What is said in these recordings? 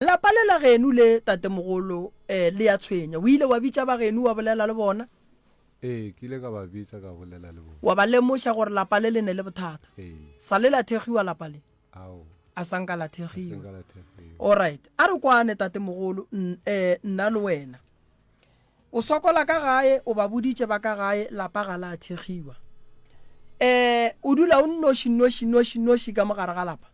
Lapa le la geno le, tatemogolo, eh, le a tshwenya. O ile wa bitša ba geno wa bolela le bona? Ee, ke ile ka ba bitša ka bolela le bona. Wa ba lemoša gore lapa le le ne le bothata? Ee. Sa le la thekgiwa lapa le? Ao. A sa nka la A se thekgiwa. nka la thekgiwa. Alright. A re kwane, tatemogolo, n, eh, nna le wena. O sokola ka gae, o ba boditše ba ka gae, lapa ga la thekgiwa. Eh, o dula o nnoši, noši, noši, noši ka mo gare ga lapa?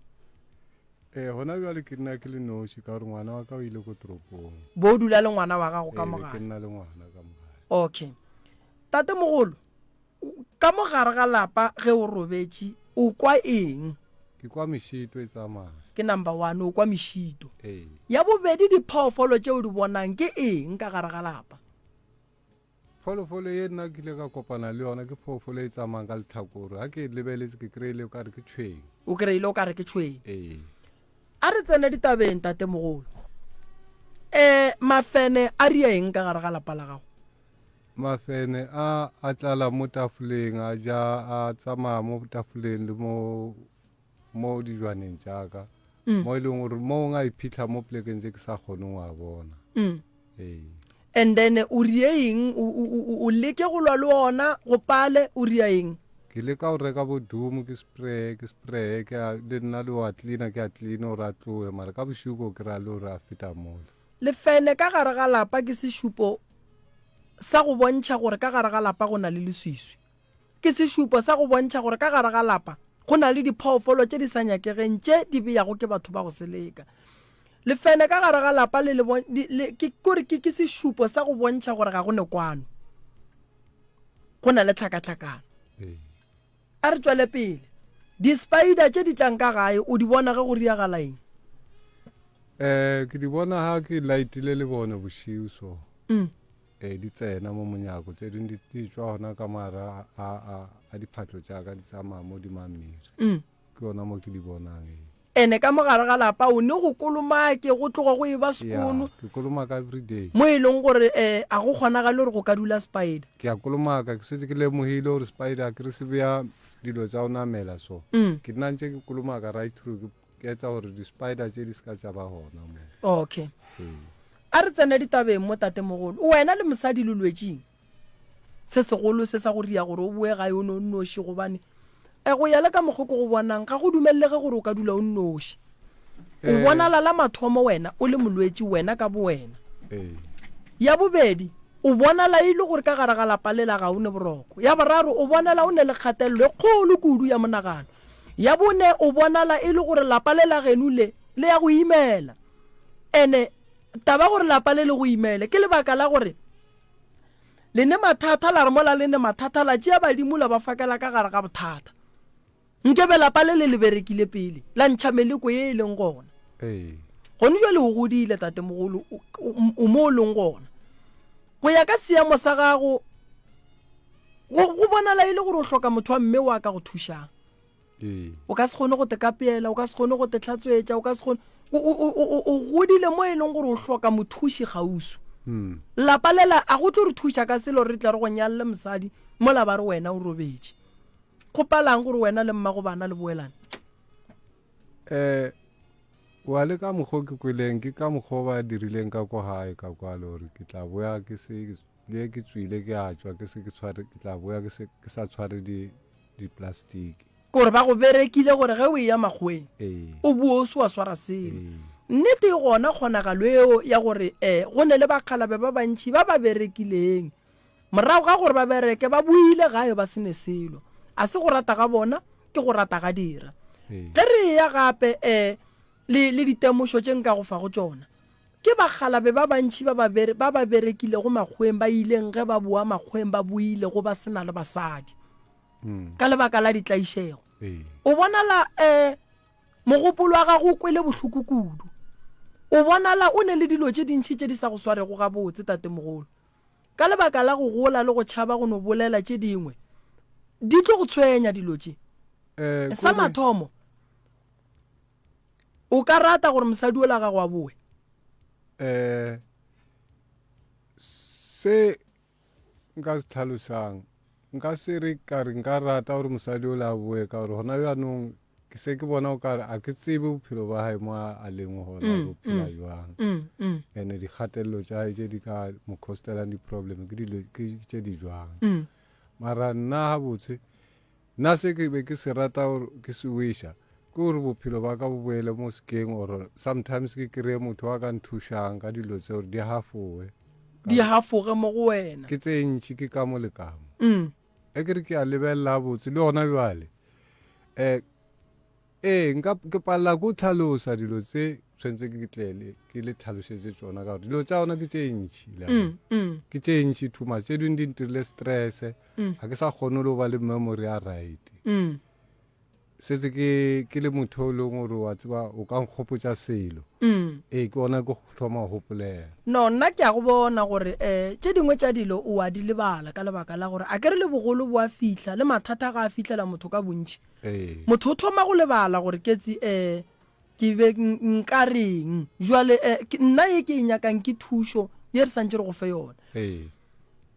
Ee, gona bjale ke nna ke le noši ka gore ngwana wa ka o ile ko toropong. Bo o dula le ngwana wa gago ka Ee, mo be ke gae? nna le ngwana ka mo gae. Okay. Tatemogolo, ka mo gare ga lapa ge o robetše o kwa eng? Ke kwa mešito e tsamaya. Ke number one, o kwa mešito. Ee. Ya bobedi diphoofolo tše o di bonang ke eng ka gare ga lapa? Phoolofolo ye nna ke ile ka kopana le yona ke phoofolo e tsamayang ka lehlakore. Ga ke e lebeletse ke kry-ile o kare ke tšhwene. O kry-ile o kare ke tšhwene. Ee. A re tsene ditabeng tatemogolo. Um mafene a ria eng ka gare ga lapa la gago? Mafene a a tlala mo tafoleng a ja a tsamaya mo tafoleng le mo mo dijwaneng tša ka mm. mo e leng gore mo nga iphitlha mo plekeng tse ke sa kgoneng wa bona mm. ee and then o rie eng o leke go lwa le ona go pale o ria eng ke leka go reka bodumo ke spray ke spray ke a le nna le wa cleaner ke a cleaner gore a tloge mara ka bošego ke ra le gore a feta mola lefene ka gare ga lapa ke sešupo sa go bontšha gore ka gare ga lapa go na le leswiswi Ke sešupo sa go bontšha gore ka gare ga lapa go na le diphoofolo tše di sa nyakegeng tše di beyago ke batho ba go seleka. Lefene ka gare ga lapa le le, le, ke, kore ke, ke sešupo sa go bontšha gore ga go ne kwano. Go na le tlhakatlhakano. A re tšwele pele. Di-spider tše di tlang ka gae o di bona ge go riagala eng? Um ke di bona ga ke lightile lebone bošego so. Mm. Ee, di tsena mo monyako, tše dingwe di, di tšwa gona ka mogare a, a, a diphatlo tša ka, di tsamaya mo di mamere. Mm. Ke gona mo ke di bonang, ee. Ene ka mogare ga lapa o ne go kolomake, go tloga go eba sekono. Ya, ke kolomaka everyday. Mo e leng gore um a go kgonagale gore go ka dula spider. Ke a kolomaka, ke šetše ke lemogile gore spider a ke re se bea dilo tša go namela so. Mm. Ke nna ntše ke kolomaka right through, ke ke etsa gore di-spider tše di se ka tša ba gona mo. Okay. Ee. A re tsene ditabeng mo tatemogolo. Wena le mosadi le lwetšeng se segolo se sa go ria gore o boe gae o ne o nnoši gobane e go ya le ka mokgo ke go bonang ga go dumelelege gore o ka dula o nnoši. O Eh. bonala la mathomo wena o le molwetši wena ka bowena. Ee. Ya bobedi, o bonala e le gore ka gare ga lapa lela ga o ne boroko. Ya boraro, o bonala o ne le kgatelelo e kgolo kudu ya monagano. Ya bone, o bonala e le gore lapa le la geno le le ya go imela. Ene taba gore lapa le le go imele ke lebaka la gore le ne mathata la re mola le ne mathata la tšea badimo la ba fakela ka gare ga bothata. Nkebe lapa le le le berekile pele la ntšha meleko ye e leng gona. Ee. Gone jwale o godile tatemogolo o mo o leng gona. Go ya ka seemo sa gago go go bonala e le gore o hloka motho wa mme wa ka go thušang. Ee. O ka se kgone go te kapeela, o ka se kgone go te hlatswetša, o ka se kgone o, o, o, o, o godile mo e leng gore o hloka mothuši kgauswi. Mm. Lapa lela a go tlo re thuša ka selo re tle re go nyalle mosadi mola ba re wena o robetše. Kgopalang gore wena le mmago bana le boelane. Eh wa le ka mokgwa ke kweleng ke ka mokgwa ba dirileng ka ko gae ka kwale gore ke tla boya ke se le ke tswile ke a tšwa ke se ke tshware ke tla boya ke se ke sa tshware di diplastiki Kore ba go berekile gore ge o eya makgoweng ee o boe o se wa swara selo. ee Nnete e gona kgonagalo eo ya gore um go ne le bakgalabe ba bantši ba ba berekileng Morago ga gore ba bereke, ba boile gae ba se ne selo. A se go rata ga bona, ke go rata ga dira. Ge re eya gape um le, le ditemošo tše nka go fago tšona, ke bakgalabe ba bantši ba ba, ba ba berekilego makgoweng ba ileng ge ba boa makgoweng ba boilego ba se na le basadi ka lebaka la ditlaišego. O bonala um mogopolo wa gago o kwele bohloko kudu. O bonala o ne le dilo tše dintši tše di sa go swarego gabotse, tatemogolo. Ka lebaka la go gola le go tšhaba go no bolela tše dingwe, di tlo go tshwenya dilo tše. Eh, Sa kore mathomo, o ka rata gore mosadi ola gago a boe? eh se nka se tlhalosang nka se re ka re nka rata gore mosadi ola a boe ka gore gona bjanong. Ke se ke bona o kare a ke tsebe bophelo ba gae mo a leng gona gore o phela jwang. Ene dikgatelelo tša gae tše di ka mo costelang di-problem ke dilo ke tše di jwang. Mara nna gabotse nna se ke be ke se rata gore ke se wisha ke gore bophelo ba ka bo boele mo sekeng or sometimes ke kry-e motho wa ka nthušang ka dilo tse gore di hafowe. Di hafoge mo go wena. Ke tse ntši ke ka mo le ka mo. E ke re ke a lebelela botse le gona bjale um ee nka ke palela ko tlhalosa dilo tse tshwanetse ke tlele ke le tlhalosetse tsona ka gore dilo tsa gona ke tse ntšhi mm, mm. ke tse ntšhi too much tse dingwe di ntirile stress ga ke sa kgone le go ba le memory ya right Setse ke ke le motho o leng gore wa tseba o ka nkgopotša selo. Mm. Ee, ke gona ke thoma go gopolela. No, nna ke a go bona gore um tše dingwe tša dilo o a di lebala ka lebaka la gore a ke re le bogolo bo a fihla le mathata ga a fihlela motho ka bontši. Ee. Motho o thoma go lebala gore ketsi um ke be nka reng. Jwale um nna ye ke e nyakang ke thušo ye re santše re go fe yona. Ee.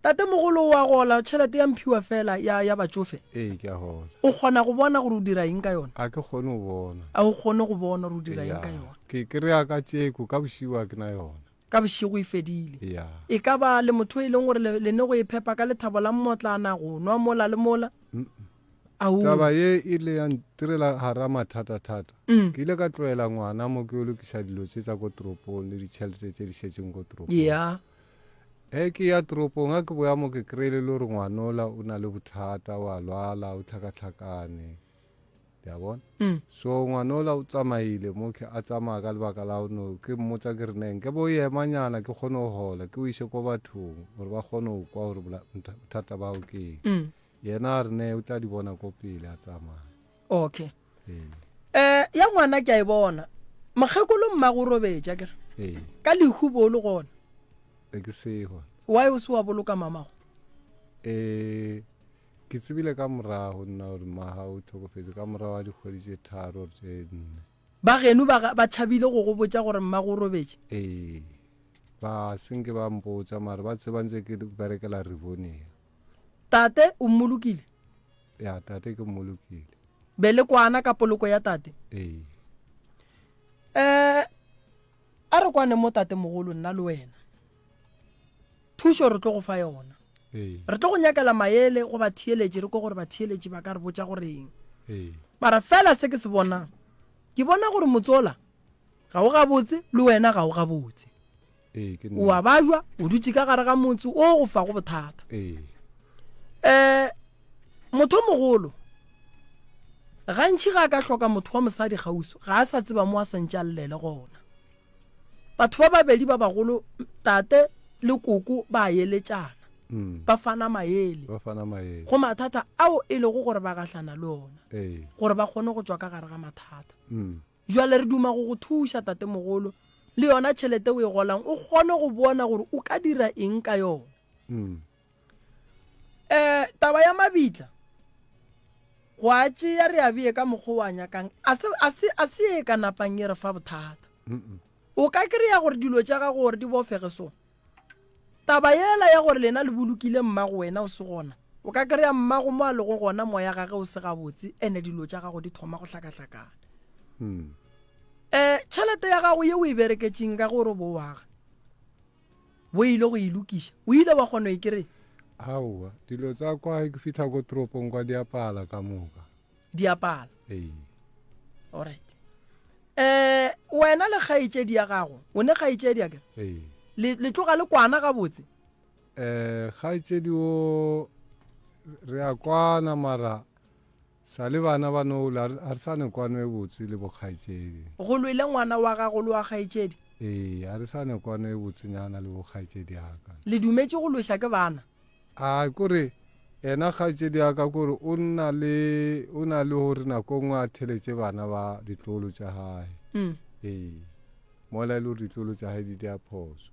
Tatemogolo o a gola, tšhelete ya mphiwa fela ya, ya batšofe. Ee, ke a gola. O kgona go bona gore o dira eng ka yona? A ke kgone go bona. A o kgone go bona gore o dira eng ka Ya. yona? Ke kry-a ka tšeko, ka bošego a ke na yona. Ka bošego e fedile. Ya. E ka ba le motho e leng gore le, le ne go e phepa ka lethabo la mmotlana, go nwa mola le mola? Ao. Taba ye e ile ya ntirela gara mathata-thata. Mm. Ke ile ka tlohela ngwana mo ke yo lokiša dilo tše tša ko toropong le ditšhelete tše di šetšeng ko toropong. Ya. Ge ke ya toropong, ga ke boya mo ke kry-ile le gore ngwanola o na le bothata, o a lwala, o tlhakatlhakane. Le a bona? Mm. So ngwanola o tsamaile mo ke a tsamaya ka lebaka la no ke mmotsa ke re neng ke bo emanyana ke kgone go gola ke o ise ko bathong gore ba kgone go kwa gore bothata ba gago ke eng. Mm. Yena a re ne o tla di bona ko pele a tsamaya. Okay. Ee. Eh ya ngwana ke a e bona. Mokgekolo mmago o robetše akere? Ee. Ka lehu bo le gona. Be ke sehwa. Why o se wa boloka mamago? Eh ke tsebile ka morago nna gore mmaga o tlhokofetse ka morago ga dikgwedi tše tharo or tše nne. Ba geno ba ba tšhabile go go botša gore mmago o robetše? Ee. Ba senke ba mpotša mara ba tseba ntse ke berekela Rivonia. Tate o mmolokile? Ya, tate ke mmolokile. Be le kwana ka poloko ya tate? Ee. Eh, a re kwane mo tate mogolo nna le wena. Thušo re tlo go fa yona. Ee. Re tlo go nyakela maele go batheeletši re ko gore batheeletši ba ka re botša goreng. Ee. Mara fela se ke se bonang, ke bona gore motsola ga o gabotse le wena ga o gabotse. Ee, ke O a bajwa, o dutše ka gare ga motse o go fago bothata. Ee. Eh, motho mogolo gantši ga a ka hloka motho wa mosadi kgauswi ga a sa tseba mo a santše a llele gona. Batho ba babedi ba bagolo tate le koko ba a eletšana, Mm. ba fana maele Ba fana maele. go mathata ao e lego gore ba gahlana le ona Ee. gore ba kgone go tšwa ka gare ga mathata. Mm. Bjale re duma go go thuša, tatemogolo, le yona tšhelete o e golang o kgone go bona gore o ka dira eng ka yona. Mm. Eh, taba ya mabitla go a tšea re a bee ka mokgwa o a nyakang a se, a se, a se e ka napang e re fa bothata. Mm -mm. O ka kry-a gore dilo tša gago gore di bofege so. Taba yela ya gore lena le bolokile mmago wena o se gona, o ka kry-a mmago mo a lego gona moya gage o se gabotse ene dilo tša gago di thoma go hlakahlakana. Mm. Eh, tšhelete ya gago ye o e bereketšeng ka gore o bo o aga, bo ile go e lokiša, o ile wa kgona go e kry-a? Aowa, dilo tsa kwa ge ke fihla ko toropong kwa di apala ka moka. Di apala? Ee. Alright. Eh, wena le kgaetšedi ya gago, o ne kgaetšedi a kere? Ee. Le, le tloga le kwana gabotse? Eh, kgaetšedi o re a kwana mara sa le bana ba no a re sa ne kwano e botse le bokgaetšedi. Go lwele ngwana wa gago le wa kgaetšedi? Ee, a re sa ne kwano e botsenyana le bokgaetšedi ya ka. Le dumetše go lweša ke bana? A kore yena kgaetšedi ya ka kore o nna le o na le gore nako nngwe a theletše bana ba ditlolo tša gae. Mm. Ee. Mola e le gore ditlolo tša gae di dia phoso.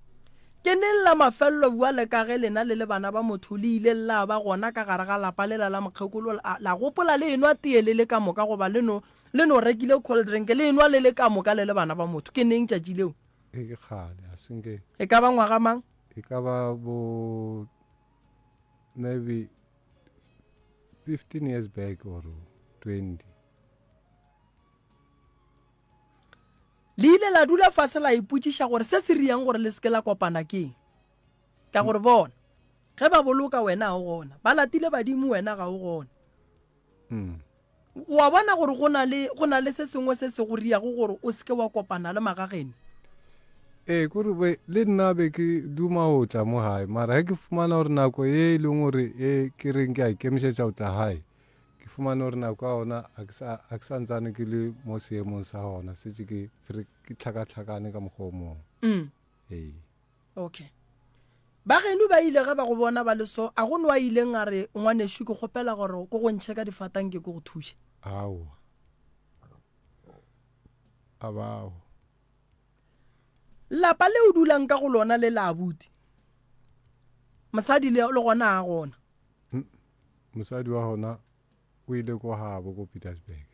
Ke neng la mafelelo bjale ka ge lena le le bana ba motho le ile la ba gona ka gare ga lapa lela la mokgekolo la, la gopola le enwa tee le le ka moka goba le no le no rekile cold drink le enwa le le ka moka le le bana ba motho? Ke neng tšatši leo? E ke kgale, a se nke. E ka ba ngwaga mang? E ka ba bo maybe 15 years back or 20. Le ile la dula fase la ipotšiša gore se se riang gore le se ke la kopana ke eng? Ka gore bona, ge ba boloka wena ga o gona, ba latile badimo wena ga o gona. Mm. O a bona gore go na le, go na le se sengwe se se go riago gore o se ke wa kopana le magageno? Ee, kore be, le nna be ke duma go tla mo gae, mara ge ke fumana gore nako ye e leng gore e ke reng ke a ikemišetša go tla gae, ke fumane gore nako ya gona a ke sa, a ke sa ntsane ke le mo seemong sa gona, setse ke, ke tlhakatlhakane ka mokgwa o mongwe. Mm. Ee. Okay. Ba geno ba ile ge ba go bona ba le so, a go no a ileng a re, Ngwanešu, ke kgopela gore ko go ntšhe ka difata nke ke go thuše? Aowa. A bao. Lapa le o dulang ka go lona le la abuti. Mosadi le, le gona a gona. Mosadi wa gona o ile ko gabo ko Petersburg.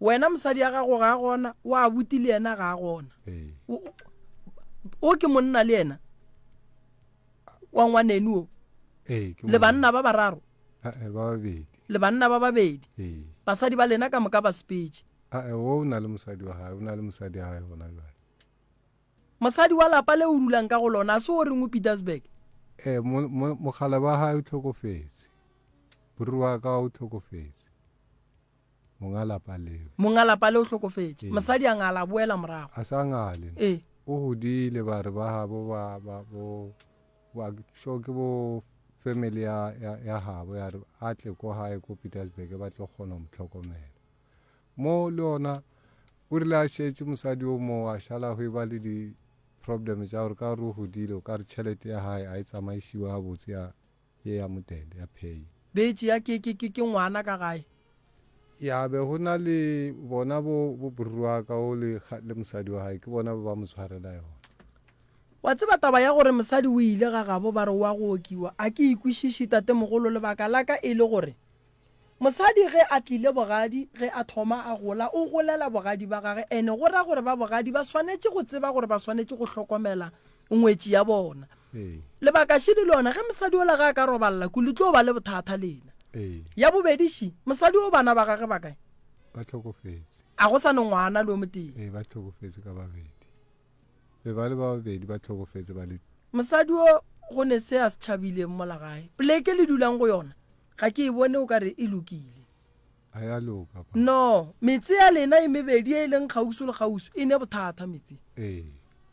Wena mosadi ya gago ga a gona, wa abuti le yena ga a gona. Ee. O ke monna le yena wa ngwaneno o. Ee, ke Le banna ba bararo. Ba babedi. Le banna ba babedi. Ee. Basadi ba lena ka moka ba sepetše. Ae, wo o na le mosadi wa gae, o na le mosadi ya gae gona jwale. Mosadi wa lapa le o dulang ka go lona a se o reng o Petersburg? Ee, mo, mo, mogala wa gae o hlokofetse. Moriri wa ka o hlokofetse. Monga lapa leo. Monga lapa leo o hlokofetše. Ee. Mosadi a ngala a boela morago. A sa ngale. Ee. O godile ba re ba gabo ba, ba, bo, ba, sure ke bo family ya, ya, ya gabo ya re a tle ko gae ko Petersburg ba tlo kgona go mo hlokomela. Mo le ona o rile a šetše mosadi o moo a šala go eba le di problem tša gore ka gore o godile o ka re tšhelete ya gae a e tsamaišiwe gabotse ya ye ya modele ya pay. Be tšea ke ke ke ke ngwana ka gae. Ya be go na le bona bo bo bruru wa ka o le le mosadi wa gae ke bona ba ba mo tshwarela yona. Wa tseba taba ya gore mosadi o ile ga gabo ba re o a go okiwa a ke e kwešiše tatemogolo lebaka la ka e le gore Mosadi ge a tlile bogadi, ge a thoma a gola, o golela bogadi ba gage, ene go ra gore ba bogadi ba swanetše go tseba gore ba swanetše go hlokomela ngwetši ya bona. Lebaka šidi lona, ge mosadi ola ge a ka roballa ku, le tlo ba le bothata lena. Ya bobedi ši, mosadi o bana ba gage ba kae? Ba hlokofetše. A go sa ne ngwana le o motee? Ee, ba hlokofetše ka babedi. Be ba le ba babedi ba hlokofetše ba le. Mosadi o go ne se a se tšhabileng mola gae. Poleke le dulang go yona, Ga ke e bone o ka re e lokile. A ya loka pa. No, metse ya lena e mebedi e e leng kgauswi le kgauswi e ne bothata metse. Ee.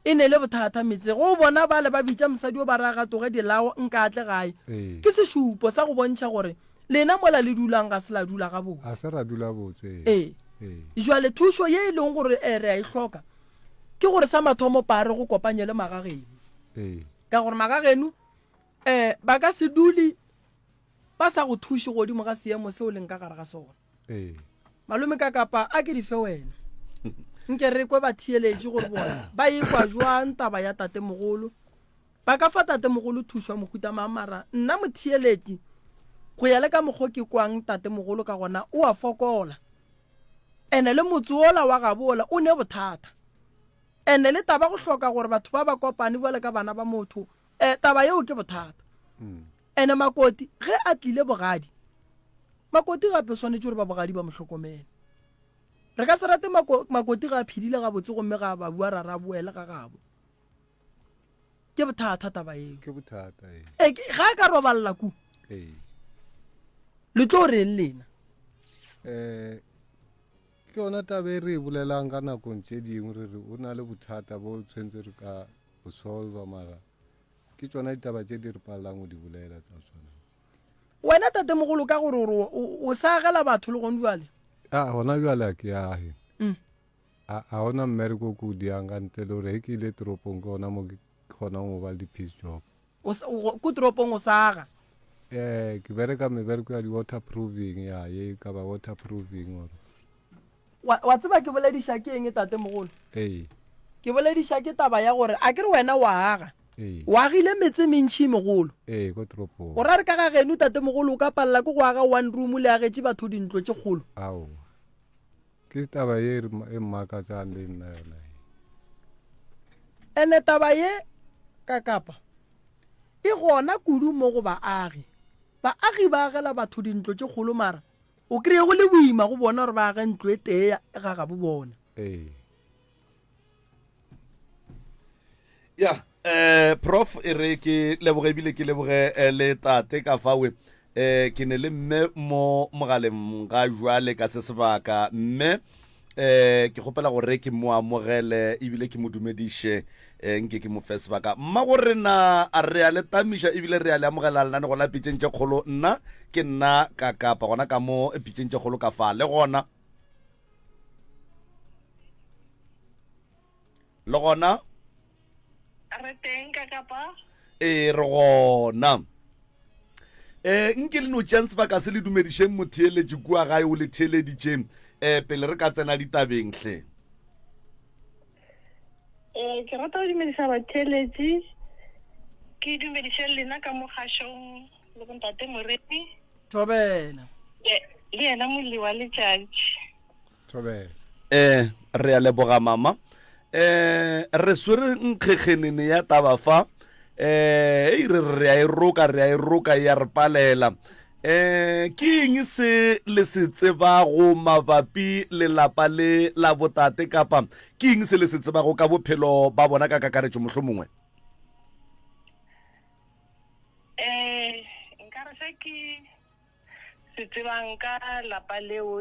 E ne le bothata metse. Ge o bona bale ba bitša mosadi o ba re a gatoge dilao nka a tle gae. Ee. Ke sešupo sa go bontšha gore lena mola le dulang ga se la dula gabotse. A se ra dula botse. Ee. Ee. Jwale thušo ye e leng gore eh, re a e hloka ke gore sa mathomo pare go kopanye le magageno. Ee. Ka gore magageno eh ba ka se dule ba sa go thuše godimo ga seemo se o leng ka gare ga sona. Ee. Malome ka kapa a ke di fe wena. Nke re kwe batheeletši gore bona ba ekwa jwang taba ya tatemogolo. Ba ka fa tatemogolo thušo ya mohuta mang mara nna motheeletši go ya le ka mokgo ke kwang tatemogolo ka gona o a fokola. Ene le motse wola wa gabo wola o ne bothata. Ene le taba go hloka gore batho ba ba kopane bjale ka bana ba motho eh, taba yeo ke bothata. Ene Makoti ge a tlile bogadi, Makoti gape swanetše gore ba bogadi ba mo hlokomele. Re ka se rate Mako, Makoti ga a phedile gabotse gomme ga ba bua ra ra boele ga gabo. Ke bothata taba eo. Ke bothata ee. E, ga a ka roballa ku. Ee. Le tlo reng lena? Eh ke yona taba e re e bolelang ka nakong tše dingwe re re o na le bothata bo tshwanetse re ka go solva mara Ke tšona ditaba tše di re palelang go di bolela tsa go tshwana le tše. Wena tatemogolo ka gore ore o sa agela batho le gone jwale? A gona jwale a ke age. Mm. A a gona mmereko o ke o diang ka ntle le gore ge ke ile toropong ke gona mo ke kgonang go ba le di-piece job. O sa, o, ko toropong o sa aga? Eh, ke bereka mebereko ya di-waterproofing ya ye ka ba waterproofing or Wa, wa tseba ke bolediša ke eng, tatemogolo? Ee. Ke bolediša ke taba ya gore a ke re wena wa aga. Ee. O agile metse e mentši e megolo. Ee, ko toropong. O ra re ka ga geno, tatemogolo, o ka palela ke go aga one room le agetše batho dintlo tše kgolo? Aowa. Ke taba ye e mmakatsang le nna yona ye. Ene taba ye ka kapa e gona kudu mo go baagi. Baagi ba agela batho dintlo tše kgolo mara. O kry-e go le boima go bona gore ba age ntlo e tee ga gabo bona. Ee. Ya, eh prof e re ke leboge ebile ke leboge eh, le tate ka fawe eh ke ne le mme mo mogaleng ga jwale ka se sebaka mme eh ke kgopela gore ke mo amogele ebile ke mo dumediše eh nke ke mo fe sebaka mma go rena a re a le tamiša ebile re a le amogela lenanego la pitšeng tše kgolo nna ke nna ka kapa gona ka mo pitšeng tše kgolo ka fa le gona Le gona? Re teng ka kapa? Ee, re gona. E, nke le no tšeang sebaka se le dumedišeng motheeletši kua gae o le theeleditše e, pele re ka tsena ditabeng hle. E, ke rata go dumediša batheeletši, ke dumediše lena ka mo kgašong le bontate Moremi. Thobela. Le yena molli wa letšatši. Thobela. Eh, re a leboga mama. Eh, re swere nkgekgenene ya taba fa. Eh, ei re re a e roka, re a e roka ya re palela. Eh, ke eng se le se tsebago mabapi le lapa le la botate kapa ke eng se le se tsebago ka bophelo ba bona ka kakaretšo mohlomongwe? Eh, nka re se ke se tsebang ka lapa leo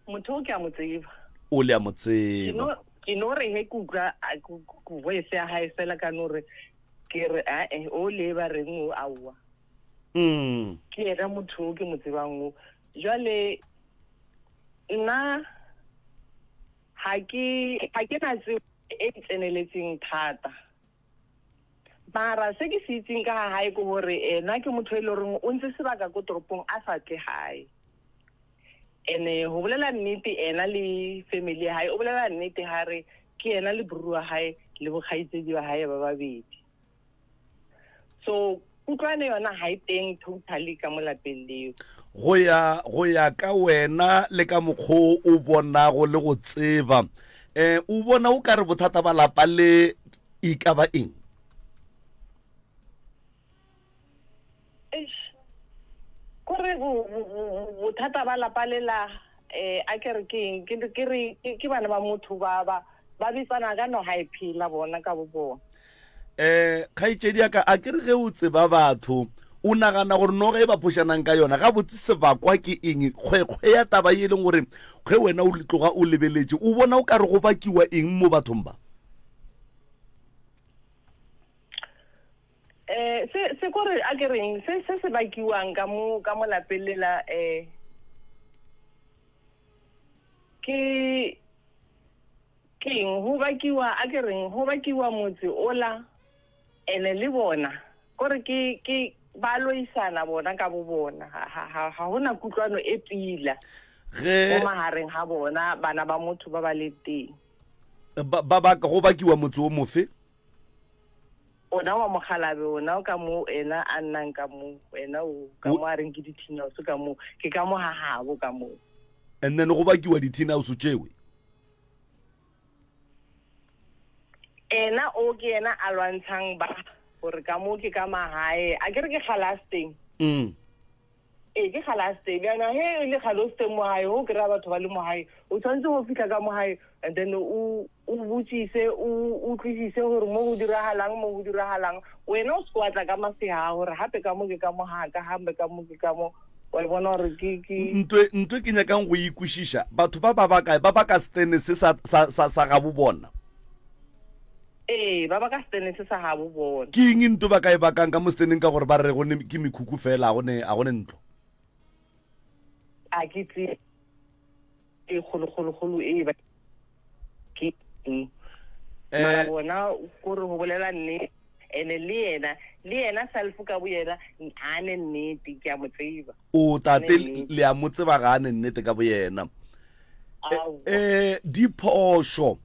motho o ke a mo tseba. O le a mo tseba. Ke no re he ke utlwa voice ya hae fela ka no re ke re ae o le ba reng o aowa. Mm. Ke yena motho o ke mo tsebang o. Jwale nna ha ke ha ke na tsebo e tseneletseng thata. Mara se ke se itseng ka ga gae ke gore ena ke motho e le goreng o ntse sebaka ko toropong a sa tle gae. Ene go bolela nnete ena le family ya gae o bolela nnete ga re ke ena le bruru wa gae le bokgaitsedi ba gae ba babedi. So kutlwane yona ga e teng totally ka mo lapeng leo. Go ya go ya ka wena le ka mokgo o bonago le go tseba, um o bona o ka re bothata ba lapa le e ka ba eng? Eish, kore bothata ba lapa lela um a ke re ke eng ke re ke bana ba motho ba ba ba bitsana ka noga e phela bona ka bo bona. Um kgaetšedi ya ka a ke re ge o tseba batho o nagana gore noga e ba phošanang ka yona gabotse sebakwa ke eng kgwekgwe ya taba e leng gore ge wena o tloga o lebeletše o bona o ka re go bakiwa eng mo bathong ba? Eh se se kore a ke reng se se se bakiwang ka mo ka mo lapeng lela eh ke ke eng go bakiwa a ke reng go bakiwa motse ola ene le bona kore ke ke ba loisana bona ka bo bona ha ha hona kutlwano e pila ge mo magareng ga bona bana ba motho ba ba le teng ba ba go bakiwa motse o mofe ona wa mogalabe ona o ka mo ena a nnang ka mo wena o ka mo a reng ke di-tin house ka mo ke ka mo ga gabo ka mo and then go bakiwa di-tin house tšewe ena o ke ena a lwantshang ba gore ka mo ke ka magae a ke re ke galasteng mm. Ee, ke galaste. Bjana he e le galoste mo gae, go kry-a batho ba le mo gae, o tshwanetse go fitlha ka mo gae and then o o botsise o utlwisise gore mo go diragalang mo go diragalang. Wena o seke wa tla ka mafeha gore gape ka mo ke ka mo ga ka, gape ka mo ke ka mo. Wa e bona gore ke ke. Ntwe ntwe ke nyakang go e kwešiša, batho ba ba ba kae ba ba ka setene se sa sa sa sa gabo bona? Ee, ba ba ka setene se sa gabo bona. Ke eng nto ba ka e bakang ka mo seteneng ka gore ba re go ne ke mekhukhu fela, a go ne, a go ne ntlo? A ke tsebe e kgolokgolokgolo e ba ke eng. Eh. Mara bona kore go bolela nnete, ene le yena, le yena self ka bo yena a ne nnete, ke a mo tseba. O tate le a mo tseba ga a ne nnete ka boyena. Eh, diphošo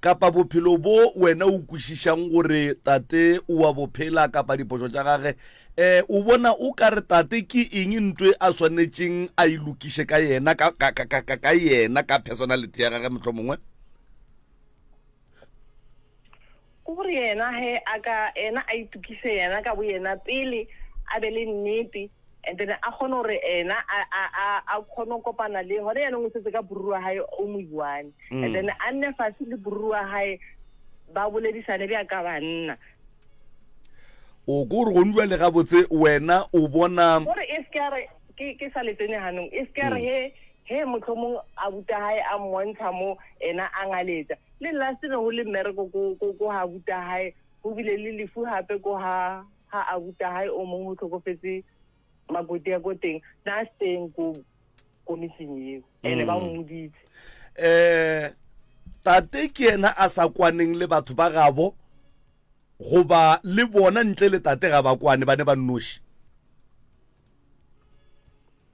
kapa bophelo bo wena o kwešišang gore tate o wa bophela kapa diphošo tša gage eh o bona o ka re tate ke eng ntwe a swanetšeng a e lokiše ka yena ka ka ka ka ka yena ka personality ya gage mohlomongwe? Ke gore yena he a ka ena a itukise yena ka boyena pele a be le nnete. And then a kgone gore ena a a a a kgone go kopana le gone yaanong o setse ka boruru wa gae o mo one. And then a nne fatshe le boruru wa gae ba boledisane bja ka banna. O ko gore gone jwale gabotse wena o bona. Gore e se ke ya re ke ke sa le tsene ganong e se ke ya re he he mohlomong abuta hae a mmontsha mo ena a ngaletsa. Le last ne go le mmereko ko ko ko ha abuta hae go bile le lefu gape ko ha ha abuta hae o mong go tlhokofetse makoti ya ko teng na a se teng ko ko metseng eo ene ba mmoditse. Eh tate ke yena a sa kwaneng le batho ba gabo goba le bona ntle le tate ga ba kwane ba ne ba nnoši?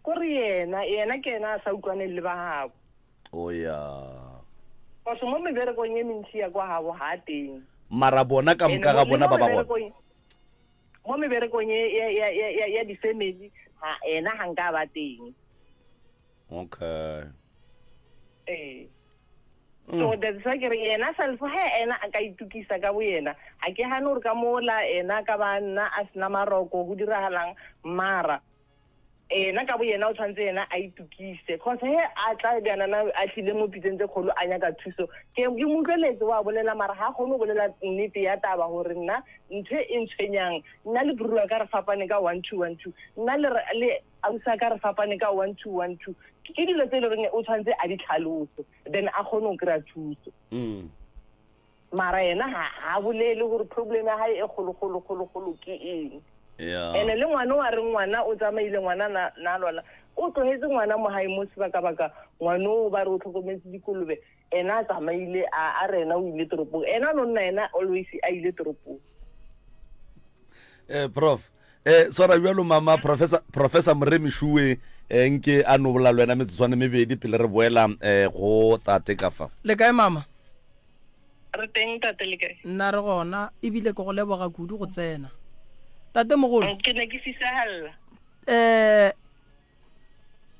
Kore yena yena ke yena a sa utlwaneng le ba gabo. O ya. Cause mo meberekong e mentši ya kwa gabo ga a teng. Mara bona ka moka ga bona ba ba gona. Mo meberekong e ya ya ya ya di family ga ena ga nka ba teng. Okay. Ee. So that's why ke re yena self he ena a ka itukisa ka bo yena. Ga ke gane gore ka mola ena ka ba nna a sena maroko go diragalang mara ena ka bo yena o tshwanetse yena a itukise cause he a tla bjanana a tlile mo pitseng tse kgolo a nyaka thuso ke ke mo utlweletse wa bolela mara ga kgone go bolela nnete ya taba gore nna ntho e ntshwenyang nna le brua ka re fapane ka 1 2 1 2 nna le le ausi a ka re fapane ka 1 2 1 2 ke dilo tse e le goreng o tshwanetse a di tlhalose then a kgone go kry-a thuso. Mara yena ga ga bolele gore problem ya gae e kgolo kgolo kgolo kgolo ke eng. Ene le ngwana o a reng ngwana o tsamaile ngwana na na lwala o tlogetse ngwana mo gae mo sebakabaka ngwana o ba re o tlhokometse dikolobe ena a tsamaile a a re ena o ile toropong ena no nna ena always a ile toropong. Eh prof eh swara bjalo mama professor professor Moremi Shuwe eh nke a no bola le wena metsotswana mebedi pele re boela eh go tate ka fa. Le kae mama? Re teng tate le kae? Nna re gona ebile ke go leboga kudu go tsena. Tate mogolo. Ke ne ke fisagalla. Eh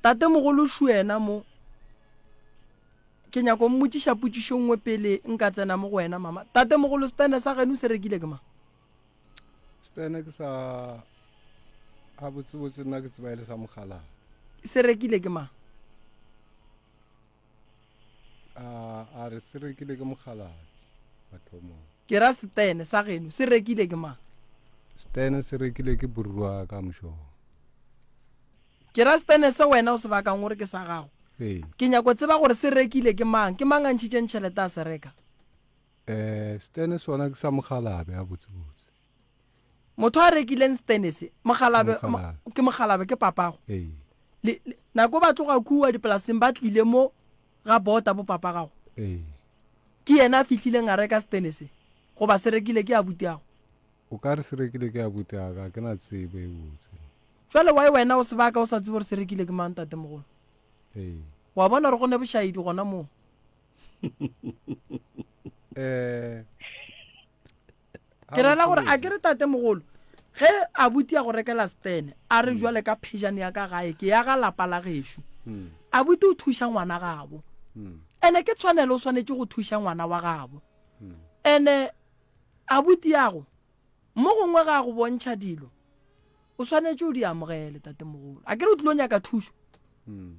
tate mogolo Shuena mo ke nyako mmotšiša potšišo nngwe pele nka tsena mo go wena mama. Tate mogolo stene sa geno se rekile ke mang? Stene ke sa a botsebotse nna ke tseba e le sa mogalabe. Se rekile ke mang? A a re se rekile ke mogalabe mathomong. Ke ra setene sa geno se rekile ke mang? Stene se rekile ke borua ka mošomo. Ke ra setene se wena o se bakang gore ke sa gago. Ee. Ke nyako tseba gore se rekile ke mang? Ke mang a ntšhitšeng tšhelete a se reka? Eh, stene sona ke sa mogalabe a botsebotse. Motho a rekileng stene se, mogalabe, ke mogalabe ke papago. Ee. Le, le, nako ba tloga kua dipolaseng ba tlile mo ga bota bo papa gago. Ee. Ke yena a fihlileng a reka stene se, goba se rekile ke abuti ago. O ka re se rekile ke abuti aka, ga ke na tsebo e botse. Jwale why wena o sebaka o sa tsebe gore se rekile ke mang ntatemogolo? Ee. Wa bona gore go ne bošaedi gona moo. Eh ke rela gore a ke re tatemogolo ge abuti a go rekela stene a re jwale ka phejane ya ka gae ke ya ga lapa la gešo abuti o thuša ngwana gabo ene ke tshwanelo o swanetše go thuša ngwana wa gabo ene abuti yago Mo gongwe ga a go bontšha dilo, o swanetše o di amogele, tatemogolo. A ke re o tlilo nyaka thušo?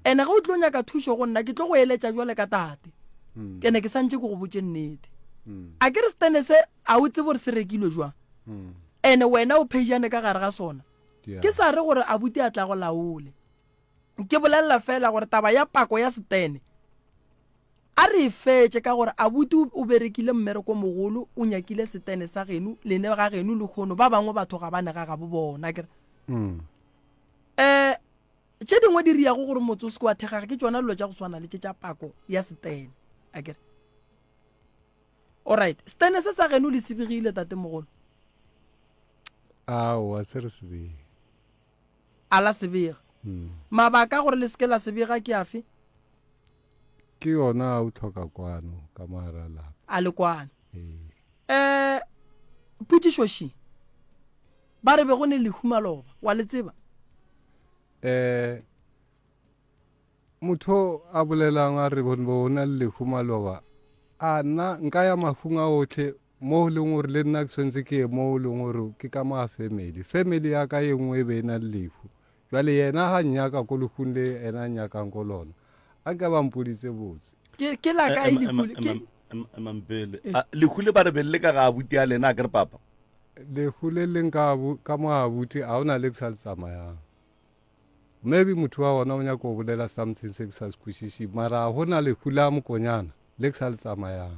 Ene ge o tlilo nyaka thušo go nna, ke tlo go eletša jwale ka tate. Ke ne ke santše ke go botše nnete. A ke re setene se a o tsebe gore se rekilwe jwang? Ene wena o phejane ka gare ga sona. Ke sa re gore abuti a tla go laole. Ke bolelela fela gore taba ya pako ya setene A re e fetše ka gore abuti o berekile mmereko mogolo, o nyakile setene sa geno, lene ga geno lehono, ba bangwe batho ga ba ne ga gabo bona, akere? Um tše dingwe di riago gore motse o se ke wa thekgaga ke tšona dilo tša go swana le tše tša pako ya setene, akere? Alright, setene se sa geno le se begile, tatemogolo? Aowa, se re se bege. A la se bega. Mabaka a gore le se ke la se bega ke afe? Ke yona a o tlhoka kwano ka mo gare ga lapa. A le kwano. Ee. Eh, potšišo še. Ba re be go ne lehu maloba, wa le tseba? Eh, motho a bolelang a re bo na le lehu maloba, a nna nka ya mafung a otlhe mo e leng gore le nna ke tshwanetse ke ye mo e leng gore ke ka mo a family. Family ya ka ye nngwe e be e na le lehu. Jwale yena ga nnyaka ko lehung le yena a nnyakang ko lona, a nke ba mpoditse botse. Ke, ke la kae lehu le? Ke. Emang pele. A, lehu le ba re be le ka ga abuti a lena, a ke re papa? Lehu le leng ka, ka mo abuti, ga o na le ke sa le tsamayang. Maybe motho wa gona o nyaka go bolela something se ke sa se kwešišeng, mara ga go na lehu la mokonyana le ke sa le tsamayang.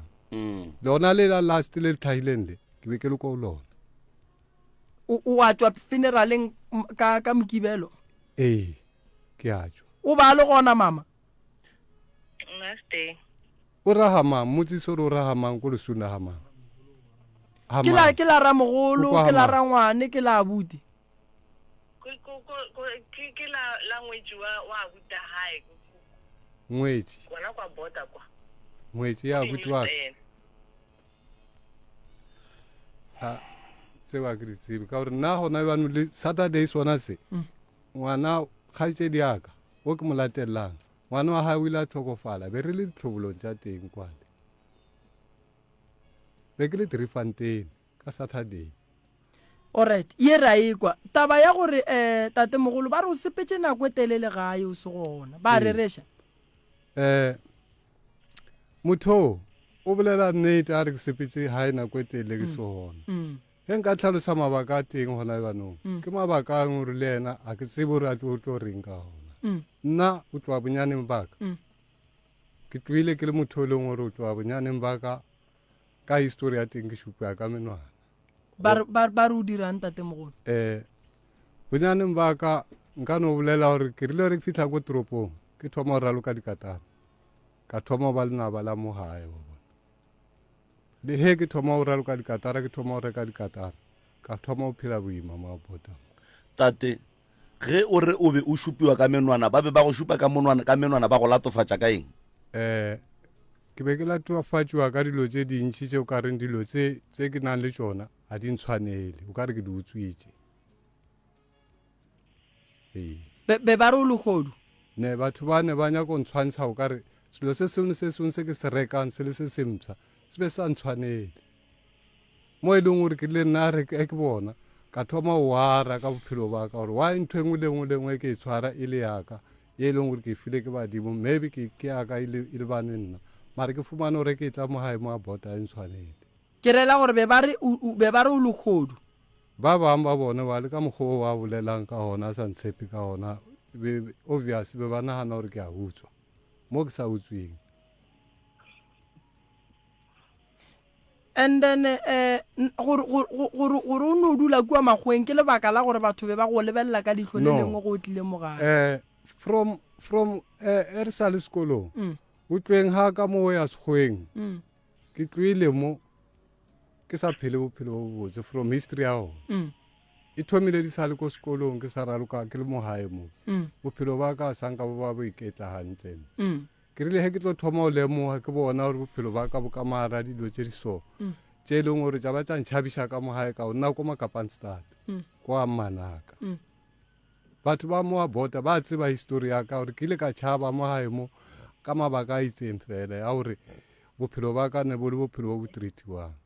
Lona le la last le le tlhagileng le, ke be ke le ko go lona. O, o a tšwa funeraleng ka, ka Mokibelo? Ee, ke a tšwa. O ba le gona, mama? Namaste. O ra ga mang? Mmotsise gore o ra ga mang ko lesung la ga mang. Ga Ke la, mang? ke la ramogolo, O kwa ga ke la mang? rangwane, ke la abuti. Ko, ko, ko, ko, ke, ke la, la ngwetši wa, wa abuti a hae. Ngwetši. Gona kwa border kwa. Ngwetši ya abuti wa ka. A tseo a ke di tsebe ka gore nna gona bjano le Saturday sona se mm. ngwana kgaetšedi ya ka o ke mo latelelang ngwana wa gae o ile a tlhokofala be re le ditlhobolong tša teng kwale be ke le Driefontein ka Saturday. Alright, ye re a ekwa. Taba ya gore um tatemogolo ba re o sepetše nako e telele gae o se gona. Ba a rereša? Um motho o bolela nnete a re ke sepetše gae nako e telele ke se gona. Ge nka tlhalosa mabaka a teng gona jaanong, ke mabaka a gore le yena a ke tsebe gore a tlo tlo reng ka gona. Nna o tloga bonyaneng baka. Ke tlohile ke le motho o leng gore o tloga bonyaneng baka ka histori ya teng ke šupa ka menwana. Ba re, ba, ba re o dirang tatemogolo? Eh, bonyaneng ba ka nka no bolela gore ke rile re fihla ko toropong ke thoma go raloka dikatara ka thoma go ba lenaba la mo gae wa bona le he ke thoma go raloka dikatara ke thoma go reka dikatara ka thoma go phela boima mo bota Tate, ge o re o be o šupiwa ka menwana, ba be ba go šupa ka monwana, ka menwana ba go latofatša ka eng? Eh, ke be ke latofatšwa ka dilo tše dintši tše o ka reng dilo tše tše ke nang le tšona ga di ntshwanele, o ka re ke di utswitše. Ee. Be, be ba re o lehodu? Ne, batho ba ne ba nyaka go ntshwantsha o ka re selo se sengwe le se sengwe se ke se rekang se le se sempsha se be se sa ntshwanele. Mo e leng gore ke rile nna re ke bona ka thoma go wara ka bophelo ba ka gore why ntho e nngwe le nngwe le nngwe ke e tshwara e le yaka ye e leng gore ke e file ke badimo maybe ke ke yaka e le e lebane nna mara ke fumane gore ke tla mo gae mo a bota e ntshwanele. Ke rela gore be ba re o, be ba re o lehodu. Ba bang ba bona ba le ka mokgwa o a bolelang ka gona a sa ntshepe ka gona be obvious be ba nagana gore ke a utswa mo ke sa utsweng. And then eh gore gore gore gore o no dula kua makgoweng ke lebaka la gore batho be ba go lebelela ka leihlo le lengwe go o tlile mo gae. Eh from from eh e re sa le sekolong mm. o tlweng ga ka mo ya sekgoweng mm. ke tloile mo ke sa phele bophelo bo botse from history ya gona mm. e thomile di sa le ko sekolong ke sa raloka ke le mo gae mo bophelo ba ka sa nka bo ba bo iketla gantle Ke rile ge ke tlo thoma go lemoga ke bona gore bophelo ba ka bo ka mogara dilo tše di so mm. tše e leng gore tša ba tša ntšhabiša ka mo gae ka o nna ko Makapanstad mm. ko a mmanaka mm. batho ba mo a bota ba tseba histori ya ka gore ke ile ka tšhaba mo gae mo ka mabaka a itseng fela ya gore bophelo ba ka ne bo le bophelo bo bo treatiwang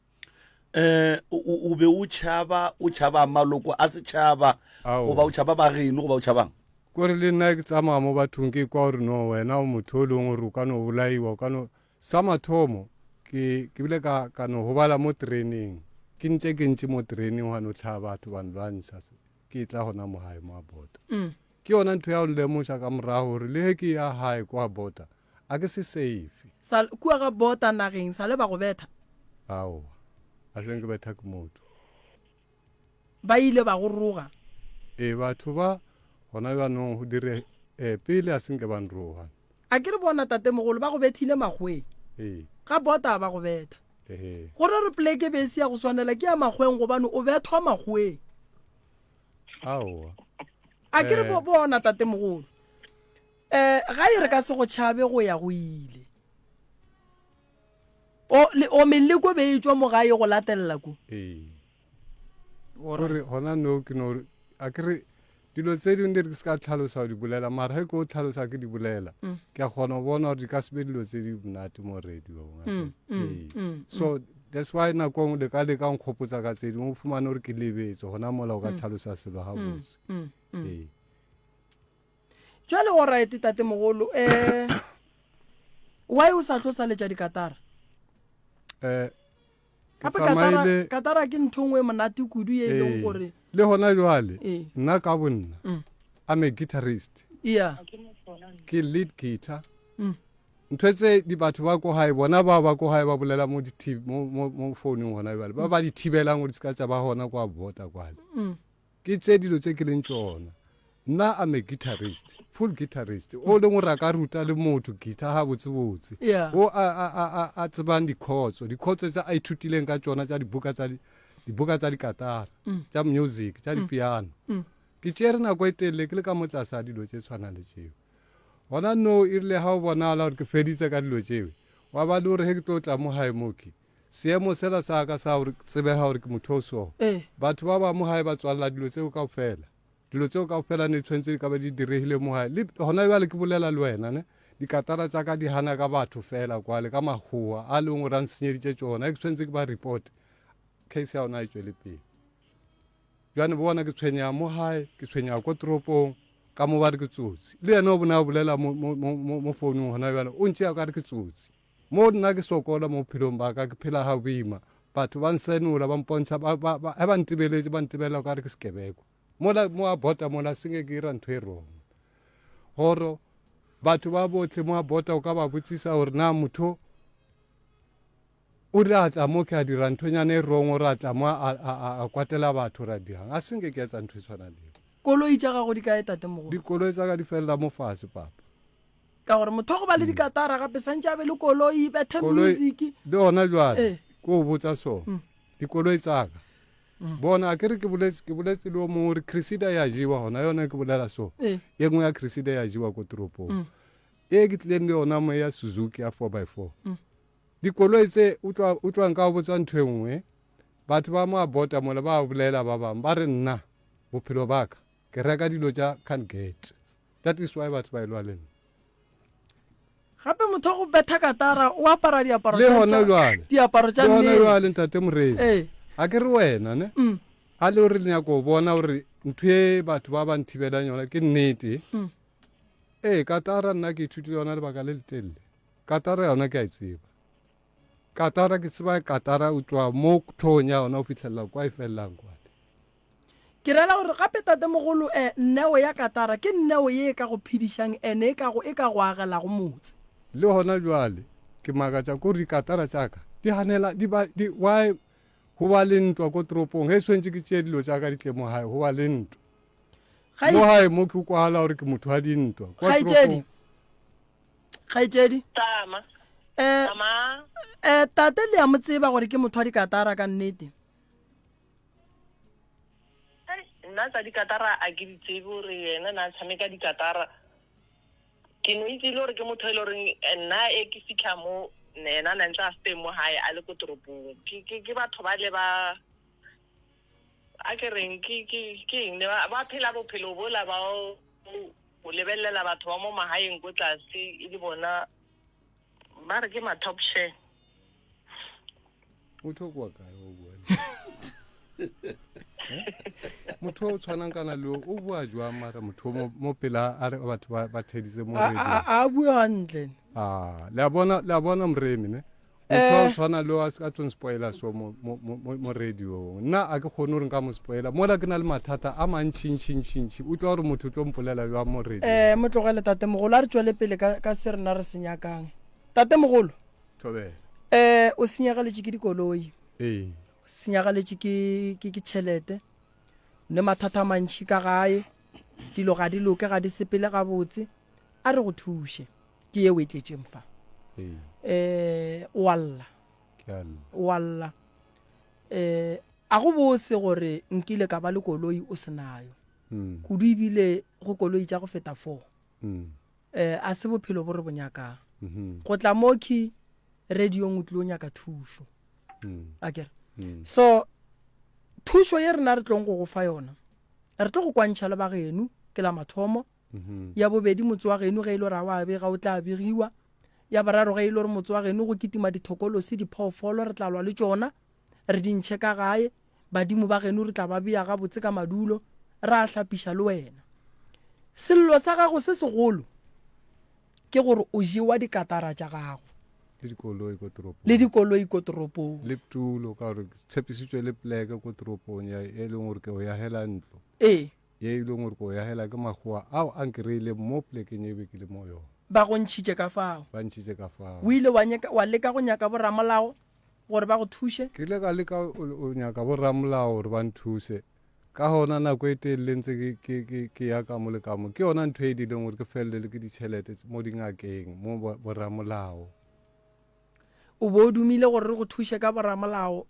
eh o be o tšhaba o tšhaba maloko a setšhaba goba o tšhaba ba geno goba o tšhabang kore le nna ke tsamaya mo bathong ke kwa gore no wena o motho o leng gore o ka no bolaiwa o ka no sa mathomo ke ke bile ka ka no gobala mo tereneng ke ntse ke ntse mo tereneng gwa no tlhaa batho ba nlwantsha ke tla gona mo gae mo a bota mm. ke yona ntho ya go nlemoša ka morago gore le ge ke ya gae kwa bota A ke se safe. Sa, kua ga bota nageng, sa le ba go betha? Aowa, a se nke betha ke motho. Ba ile ba go roga? Ee, batho ba gona bjanong go dire, ee, pele a se nke ba nroga. A ke re bona tatemogolo ba go bethile makgoweng. Ee. Ga bota a ba go betha. Ee. Gore re poleke be e se ya go swanela ke ya makgoweng gobane o bethwa makgoweng. Aowa. A ke re bona tatemogolo. Eh, gae re ka se go tšhabe go ya go ile. O, le, o meleko be e tšwa mo gae go latelela ko. Ee. Gore gona no ke no a ke re dilo tse dingwe di re ke se ka tlhalosa go di bolela mara ge ke o tlhalosa ke di bolela mm. ke a kgona go bona gore di ka se be dilo tse di monate mo radiong mm, mm, ee. so that's why nako nngwe le ka leka nkgopotsa ka tse dingwe o fumane gore ke lebetse gona mola o ka tlhalosa selo gabotse ee. Jwale alright tatemogolo um why o sa tlo sa letša dikatara? Eh, ke Gape katara, tsamaile katara ke ntho nngwe e monate kudu ye e leng ee, gore le gona jwale Ee. nna ka bonna Mm. I'm a guitarist yeah ke lead guitar Mm. ntho tse di batho ba ko gae bona bao ba ko gae ba bolela mo di mo mo mo founung gona jwale ba ba di thibelang gore di se ka tša ba gona kwa bota kwale Mm. Ke tše dilo tše ke leng tšona. Nna I'm a guitarist, full guitarist. O leng gore a ka ruta le motho guitar ga botsebotse. Yeah. O a a a a a tsebang dikhotso, dikhotso tsa a ithutileng ka tšona tša dibuka tsa dibuka tsa dikatara, tša music, tša dipiano. Ke tšere nako e telele ke le ka mo tlase ga dilo tše tshwanang le tšeo. Gona no e rile ga o bonala gore ke feditse ka dilo tšeo, wa ba le gore ge ke tlo tla mo gae mo ke Seemo sela sa ka sa gore tsebega gore ke motho o so. Batho ba ba mo gae ba tswalela dilo tseo kaofela. Dilo tseo kaofela ne tshwanetse di ka ba di diregile mo gae. Le gona bjale ke bolela le wena ne, dikatara tša ka di gana ka batho fela kwale ka makgowa a leng gore a nsenyeditše tšona. Ke tshwanetse ke ba report, case ya ona e tšwele pele. Bjane bona ke tshwenyega mo gae, ke tshwenyega ko toropong, ka mo ba re ke tsotsi. Le yena o bona a bolela mo, mo, mo, mo founung gona bjale, o ntšea ka re ke tsotsi. Mo nna ke sokola mo bophelong ba ka, ke phela ga boima. Batho ba nsenola, ba mpontšha, ba, ba, ba, ge ba ntebeletše, ba ntebelela o ka re ke sekebekwa. Mola, mo a bota mola, senke ke ira ntho e wrong. Goro, batho ba bohle mo a bota, o ka ba botsisa gore na motho o rile a tla mo ke a dira nthonyana e wrong, or a tla mo a, a, a, a kwatela batho, ra dirang. A senke ke etsa ntho e tshwanang le eo. Koloi tša gago di kae, tatemogolo? Dikoloi tsa ka di felela mo fase, papa. Ka gore motho wa go ba le dikatara gape santše a be le koloi, bethe Koloi music. le gona jwale Eh. ke o botsa so dikoloi tsaka bona a ke re ke boletse ke boletse le o mongwe gore Cressida ya jewa gona yona ke bolela so Eh. ye nngwe ya Cressida ya jewa ko toropong e ke tlileng le yona mo ya Suzuki ya 4x4 dikoloi tse utlwa utlwa nka o botsa ntho e nngwe batho ba mo a bota mola ba bolela ba bangwe ba re nna bophelo baka ke reka dilo tša can't get That is why batho ba elwa le nna. Gape motho wa go betha katara o apara diaparo Le gona jwale. Diaparo tša Le gona jwale ntate Moremi. Eh. A ke re wena ne. Mm. A le gore le nyaka go bona gore ntho e batho ba ba nthibelang yona ke nnete. Mm. Ee, katara nna ke ithutile yona lebaka le letelele. Katara yona ke a e tseba. Katara ke tseba katara o tloga mo thong ya yona o fitlhelela kwa e felelang kwa. Ke rela gore gape tatemogolo e, neo ya katara ke neo ye e ka go phedišang ene e ka go, e ka go agelago motse. Le gona bjale ke makatša ke gore dikatara tša ka di ganela, di ba, di, why go ba le ntwa ko toropong ge swantše ke tšee dilo tša ka di tle mo gae go ba le ntwa. Ga Mo gae mo ke kwagala gore ke motho wa dintwa. Kwa Kgaetšedi. toropong Kgaetšedi. Tama. Eh, Tama. eh, tate le a mo tseba gore ke motho wa dikatara ka nnete. Nna tsa dikatara a ke di tsebe gore yena na tshameka dikatara. Ke no itse le gore ke motho e le goreng eh, nna e ke fitlha mo ena na ntse a se teng mo gae a le ko toropong. Ke ke ke batho ba le ba a ke reng ke ke ke eng ne ba ba phela bophelo bola ba o go lebelela batho ba mo magaeng ko tlase e le bona ba re ke ma top share. Motho o kwa kae o bua motho o tshwanang kana le o bua jwang mara motho mo mo pela a re batho ba ba theditse mo A- radio a a bua hantle ah le a bona le a bona moremi ne motho o Eh. tshwana le a a tsong spoiler so mo mo mo mo radio nna a ke kgone gore nka mo spoiler mola ke na le mathata a mantšhintšhintšhintšhi utlwa gore motho o tlo mpolela jwang mo radio um mo tlogele tatemogolo a re tšwele pele ka ka se rena re se nyakang tatemogolo Thobela. Eh, o senyagaletše ke dikoloi. Ee. O senyagaletše ke ke ke tšhelete. Ne mathata a mantši ka gae. Dilo ga di loke, ga di sepele gabotse. A re go thuše. Ke yeo e tletšeng fa. Ee. Eh, o a lla. Ke a lla. O a lla. Eh, a go bose gore nkile ka ba le koloi o se nayo. Mm. Kudu ebile go koloi tša go feta 4. Mm. Eh, a se bophelo bo re bo nyakang. Go tla mo key radiong o tlilo nyaka thušo. A kere? So thušo ye rena re tlong go go fa yona, re tlo go kwantšha le bageno ke la mathomo. Ya bobedi motse wa geno ge e le gore ga wa bega o tla begiwa. Ya boraro ge e le gore motse wa geno go kitima dithokolosi, diphoofolo re tla lwa le tšona, re di ntšhe ka gae. Badimo ba geno re tla ba bea gabotse ka madulo, ra hlapiša le wena. Sello sa gago se segolo ke gore o jewa dikatara tša gago. Le dikoloi ko toropong. Le dikoloi ko toropong. Le tulo ka gore ke tshepisitswe le pleke ko toropong ya e leng gore ke o yagela ntlo. Ee. Ye e leng gore ke o yagela ke makgowa ao a nkreileng mo plekeng e be ke le mo yona. Ba go ntšhitše ka fao. Ba ntšhitše ka fao. O ile wa nyaka, wa leka go nyaka boramolao gore ba go thuše? Ke ile ka leka go nyaka boramolao gore ba nthuse. Ka gona nako e telele ntse ke, ke, ke, ke ya ka mo le ka mo. Ke yona ntho e dileng gore ke felele ke ditšhelete mo dingakeng, mo boramolao. O bo o dumile gore re go thuše ka boramolao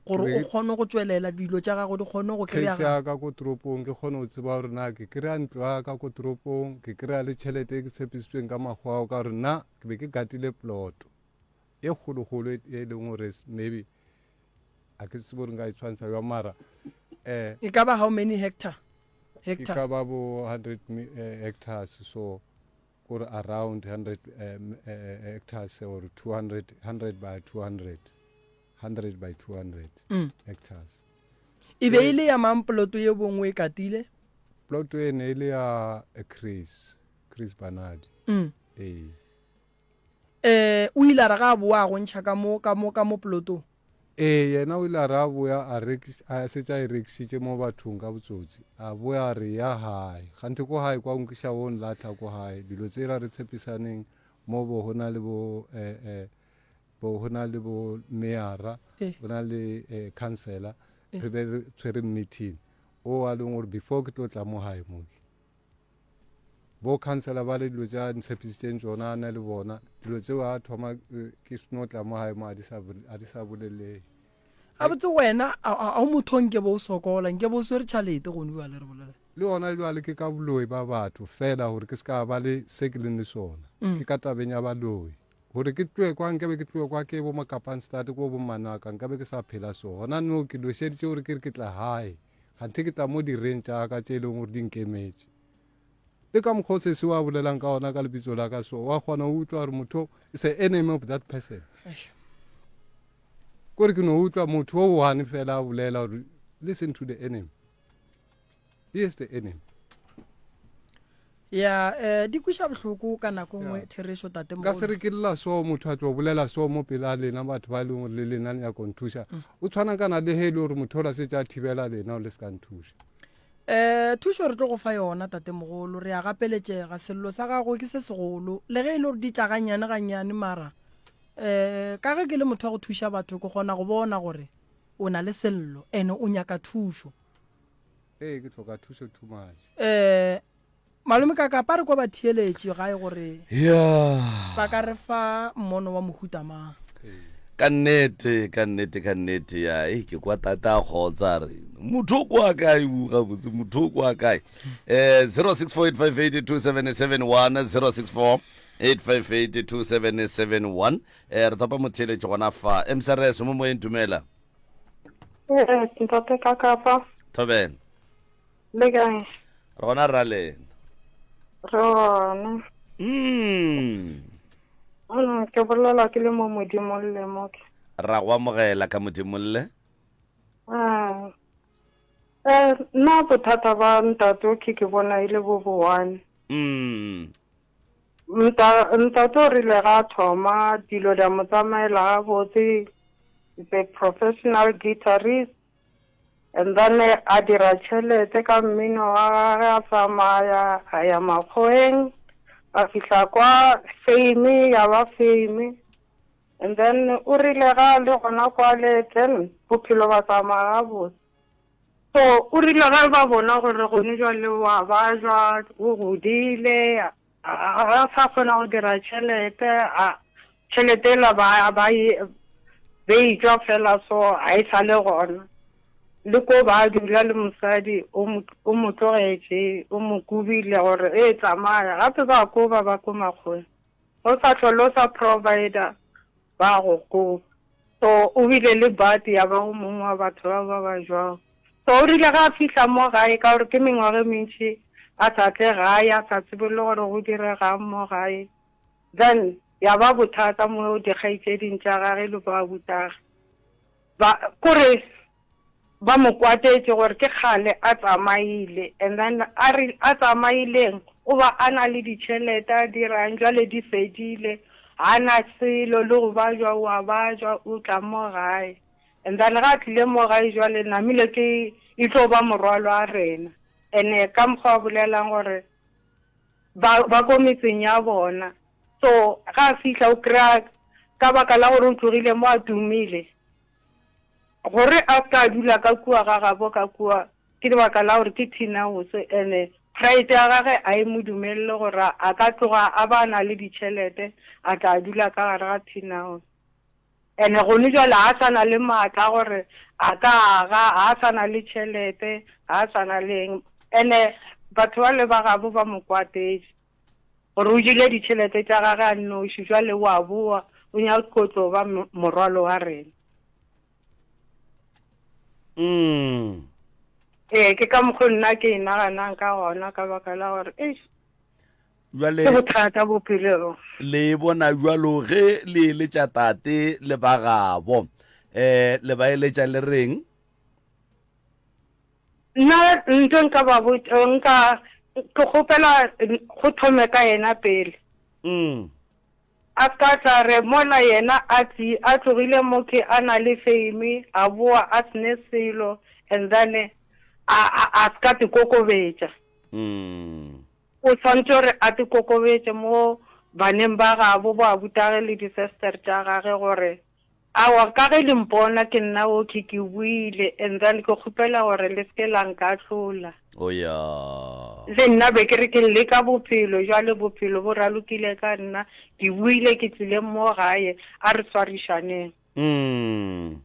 gore o kgone go tšwelela dilo tša gago di kgone go kry-a. Case ya ka ko toropong ke kgone go tseba gore na ke kry-a ntlo ya ka ko toropong, ke kry-a le tšhelete e ke tshepisitsweng ka makgowa ao ka gore nna ke be ke gatile ploto e kgolokgolo e, e leng gore maybe a ke tsebe gore nka e tshwantsha jwang mara um e ka ba how many hectare e ka ba bo 100 eh, hectares so kore around 100 eh, eh, hectares or 200 100 by 200 100 by 200 mm. hectares e be e le ya mang poloto ye bongwe e katile poloto e ne e le ya chris chris banadi mm. ee Eh, o ile a re ga a boa a go ntšha ka mo, ka mo, ka mo polotong? Ee, yena o ile a re a boya a rekis, a šetše a e rekišitše mo bathong ka botsotsi. A boya a re, Ya gae. Kganthe ko gae kwa o nkiša o nlahla ko gae. Dilo tsela re tshepisaneng mo bo go na le bo, eh, eh, bo go na le bo meyara, Eh. go na le, eh, councillor, Eh. re be re tshwere meeting. O a leng gore before ke tlo tla mo gae mo ke. Bo councillor ba le dilo tše a ntshepisitšeng tšona a na le bona dilo tseo a thoma eh, ke seno tla mo gae mo a di sa a di sa bolelege. Gabotse wena a o motho nke bo o sokola nke bo o swere tšhalete gone bjale re bolela. Le gona jwale ke ka boloi ba batho fela gore ke se ka ba le se ke leng le sona. Mm. Ke ka tabeng ya baloi. Gore ke tloe kwa nkabe ke tloe kwa ke bo Makapanstad ko bo Manaka nkabe ke sa phela so. Gona no ke lošeditše gore ke re ke tla gae. Kganthe ke tla mo direng tša ka tše e leng gore di nkemetše. Le ka mokgwa o sesi wa bolelang ka ona ka lebitso la ka so, wa kgona go utlwa gore motho is a enemy of that person. Kore ke no utlwa motho o one fela a bolela gore listen to the enemy. He is the enemy. Ya, eh, di kweša bohloko ka nako nngwe therešo tate Nka se re ke lla so motho a tlo bolela so mo pele a lena batho ba e leng gore le lena le nyaka nthuša. Mm. O tshwana kana le he e le gore motho ola setse a thibela lena gore le se ka nthuša. Eh, thušo re tlo go fa yona tatemogolo, re a gapeletšega, sello sa gago ke se segolo, le ge e le gore di tla gannyane gannyane mara eh ka ge ke le motho wa go thuša batho ke kgona go bona gore o na le sello ene o nyaka thušo. Ee, ke hloka thušo too much. Eh, malome ka kapa re kwa batheeletši gae gore Yeah. ba ka re fa mmono wa mohuta mang. Ka nnete, ka nnete, ka nnete ya e ke kwa tata a kgotsa re motho o kwa kae o gabotse motho o kwa kae eh 0648582771 0648582771 eh re thopa motheeletši gona fa msrs mo moyeng dumela Ee, ntate ka kapa. Thobela. Le kae? Re gona ra lena. Re gona. Mm. Mm, ke bolela ke le mo Modimolle mo ke. Ra go amogela ka Modimolle. Ah. Eh, nna bothata ba ntate o ke ke bona e le bo bo one. Mm. Nta, ntate o rile ga a thoma dilo di a mo tsamaela gabotse, is a professional guitarist and then a dira tšhelete ka mmino wa gage a tsamaya a ya makgoweng a fihla kwa fame ya ba fame and then o rile ga a le gona kwale then bophelo ba tsamaya gabotse. So o rile ge ba bona gore gone jwale wa bajwa, o godile, ga sa kgona go dira tšhelete, a tšhelete ela ba ba e be e tšwa fela so ga e sa le gona. Le ko ba dula le mosadi o mo o mo tlogetše, o mo kobile gore e tsamaya, gape ba koba ba ko makgoweng. O sa hlole o sa provider ba go koba. So o bile le bad ya ba o mongwe wa batho ba ba ba jwang. So o rile ga a fihla mo gae ka gore ke mengwaga e mentši a sa tle gae a sa tsebe le gore go diregang mo gae. Then ya ba bothata mo dikgaetšeding tša gage le boabutage. Ba kore ba mo kwatetše gore ke kgale a tsamaile and then a re a tsamaileng. O ba a na le ditšhelete a dirang jwale di fedile, ga a na selo le go bajwa o a bajwa o tla mo gae. And then ga a tlile mo gae jwale namile ke e tlo ba morwalo a rena. Ene ka mokgwa a bolelang gore ba ba ko metseng ya bona. So ga a fihla o kry-a ka baka la gore o tlogile mo a tumile gore a ska dula ka kua ga gabo ka kua Ke lebaka la gore ke thinause ene pride ya gage a e mo dumelele gore a ka tloga a ba na le ditšhelete a tla dula ka gare ga thinause. Ene gone jwale ga a sa na le maatla a gore a ka aga, ga a sa na le tšhelete, ga a sa na le eng. Ene batho ba le ba gabo ba mo kwatetše gore o jele ditšhelete tša gage a nnoši, jwale o a boa o nyaka tlo ba morwalo wa rena. Mm. Ee, ke ka mokgo nna ke e naganang ka gona ka baka la gore eish Jwale ke bothata bophelong. le bona jwalo ge le eletša tate le ba gabo eh le ba eletša le reng? Nna ntho nka ba botša nka ke kgopela go thome ka yena pele. Mm. A ska tla re mola yena a tli a tlogile mo ke a na le fame a boa a sne selo and then a a a ska te kokobetša. O tshwantše gore a te kokobetše mo baneng ba gabo bo abutage le di sester tša gage gore Aowa, ka ge le mpona ke nna okay, ke boile and then ke kgopela gore le se ke la nkahlola. O ya. Le nna be ke re ke leka bophelo, jwale bophelo bo ralokile ka nna, ke boile ke tlile mo gae, a re swarišaneng. Mm.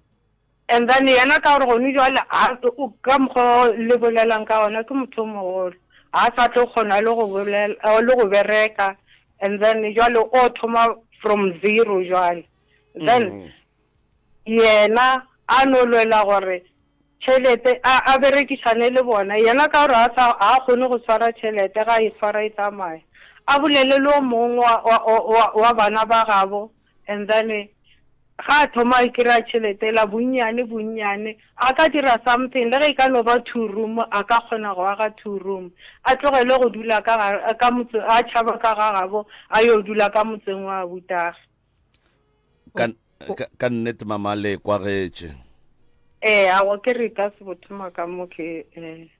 And then yena ka gore gone jwale a ka mokgwa o le bolelang ka gona ke motho o mogolo, ga a sa tlo kgona le go bolela le go bereka and then jwale o thoma from zero jwale. Then mm. yena a no lwela gore tšhelete a, a berekišane le bona yena ka gore a sa a kgone go swara tšhelete ga e swara e tsamaya a bolele le o mongwe wa, wa, wa, wa bana ba gabo and then ga a thoma a kry-a tšhelete la bonnyane bonnyane a ka dira something le ge e ka no ba two room a ka kgona go aga two room a tlogele go dula ka, ka motse a tšhaba ka ga gabo a yo dula ka motseng wa butage Ka, ka, ka nnete mama le kwagetše. Ee, awa ke re ka se bothoma ka mo ke eh,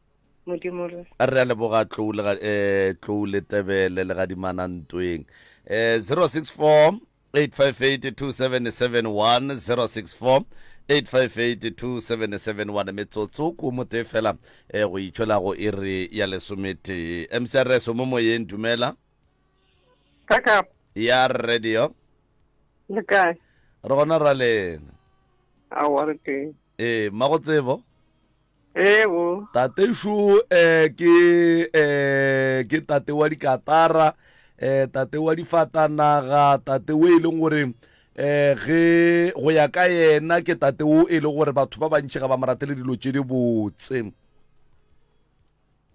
Modimo re. A re a leboga Tlou le eh, Tlou le Tebele le gadimana ntweng. Eh, 064 858 2771 064 858 2771 metsotso ko motee fela eh, go itšhwela go iri ya lesometee. MCRS o mo moyeng dumela. Kaka. Ya radio. Le kae? Re gona ra lena. Aowa re teng. Ee, mmago tsebo. Ewo. Tate šo eh ke eh ke tate wa dikatara eh tate wa difatanaga tate o e leng gore eh ge go ya ka yena ke tate o e leng gore batho ba bantši ga ba mo ratele dilo tše di botse.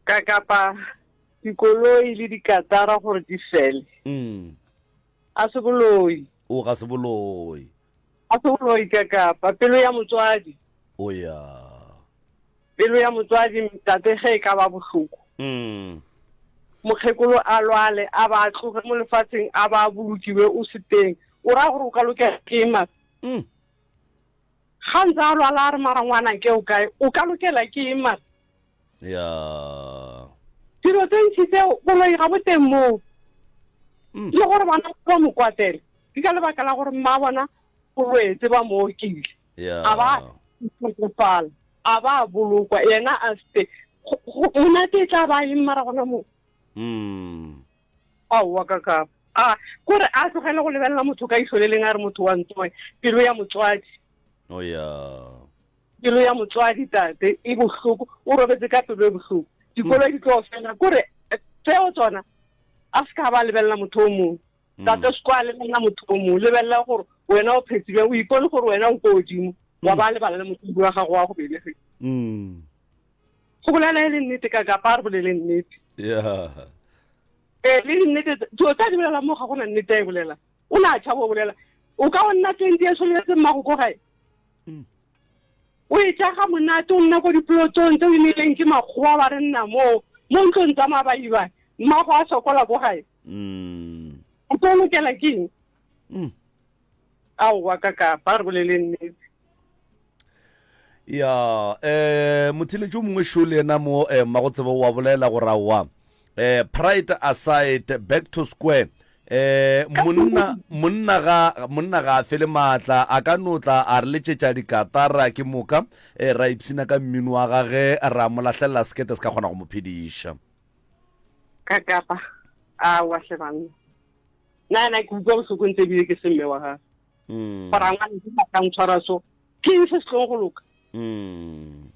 Ka kapa dikoloi le dikatara gore di fele. Mm. A se boloi. O ga se boloi. A se boloi ka kapa pelo ya motswadi. O ya. Pelo ya motswadi tate ge e ka ba bohloko. Mm. Mokgekolo a lwale a ba tloge mo lefatsheng a ba bolokiwe o se teng. O ra gore o ka lokela ke eng? Mm. Ga ntse a lwala a re mara ngwanake o kae? O ka lokela ke eng mara? Ya. Dilo tse ntši tseo boloi ga bo teng moo. Mm. Le gore bana ba mo kwatele ke ka lebaka la gore mma bona o lwetse ba mo okile. Ya. A ba tlhokofala, a ba bolokwa yena a se. Monate e tla ba eng mara gona moo? Mm. Aowa ka kapa. A kore a tlogele go lebelela motho ka ihlo le leng a re motho wa ntsoe, pelo ya motswadi. Oh ya. Pelo ya motswadi tate e bohloko, o robetse ka pelo e bohloko. Dikoloi di tlo fela, kore tseo tsona a se ka ba lebelela motho o mongwe. Mm. Tate se kwa lebelela motho o mongwe, lebelela gore wena o phetse bjang, o ipone gore wena o ko godimo, wa ba lebala le motswadi wa gago wa go belegeng. Mm. Go bolela e le nnete ka kapa a re bolele nnete. Yeah. Ee, le dinnete dilo tsa di bolelang mo ga gona nnete a e bolelang. O ne a tšhaba go bolela. O ka o nna 20 years o lebetse mmago ko gae. Mm. O e tša ga monate o nna ko diplotong tse o ineileng ke makgowa ba re nna moo mo ntlong tsa mabaibane. Mmago a sokola ko gae. Mm. O tlo lokela ke eng? Mm. Aowa ka kapa re boleleng nnete. Ya, eh motheletši o mongwe šo le yena mo eh, mmagotsebo wa bolela gore aowa eh pride aside back to square eh monna monna ga monna ga a fele maatla a ka no tla a re letšetša dikatara ke moka eh, ra ipshina ka mmino wa gage ra mo lahlelela sekete se ka kgona go mo phediša Ka kapa. Aowa hle banna. Nna ena ke utlwa bohloko ntse ebile ke se mme wa gage. Mm. Gore a ngwana ke ka ntshwara so. Ke eng se se tlong go loka? Mm.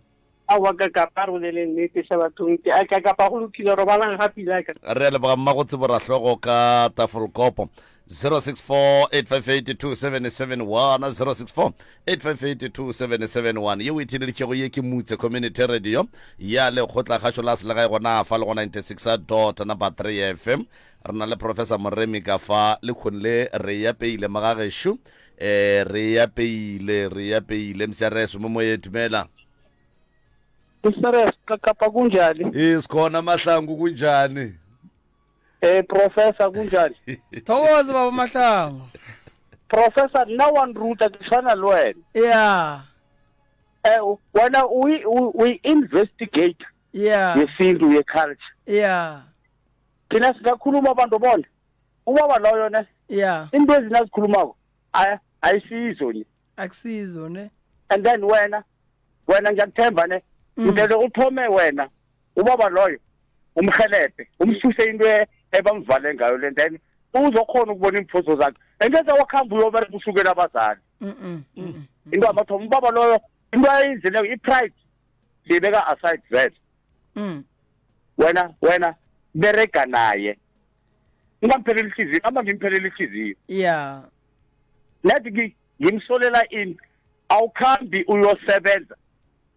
Aowa ka kapa re boleleng nnete hle bathong. Ke a ka kapa go lokile robalang ga pila ka. Re a leboga mmago Tsebo Rahlogo ka Tafelkopo. 0648582771 0648582771 yeo e theeleditšego ye ke Mutse Community Radio ya lekgotlakgašo la selegae gona fa le go 96 dot number 3 FM. Re na le Professor Moremi ka fa le kgong le re ya peile magagešo eh re ya peile re ya peile mcrs mo moye dumela. Mcrs ka kapa kunjani? Eh sikhona Mahlangu kunjani? Eh Professor kunjani? Sithokoze baba Mahlangu. Professor nna wa nruta ke tshwana le wena. Yeah. Eh wena o o investigate. Yeah. Yesintu ye culture. Yeah. Thina singakhuluma abantu bona. Ubaba loyo ne? Yeah. Into ezinazikhulumako ayisizo ni. Akusizo ne. And then wena wena ngiyakuthemba ne. Mm. Ngeke uthome wena ubaba loyo umhelebhe umsuse into e-, ebamvale ngayo le then uzokhona ukubona iimphoso zakhe engeze wakuhamba uyobereka usukela abazali into amathomo ubaba loyo into ayenzileyo i-pride siyibeka aside vele mm. wena wena berega naye ungampheleli ihliziyo ama ngimpheleli ihliziyo yeah nathi ngimsolela ini awukhambi uyosebenza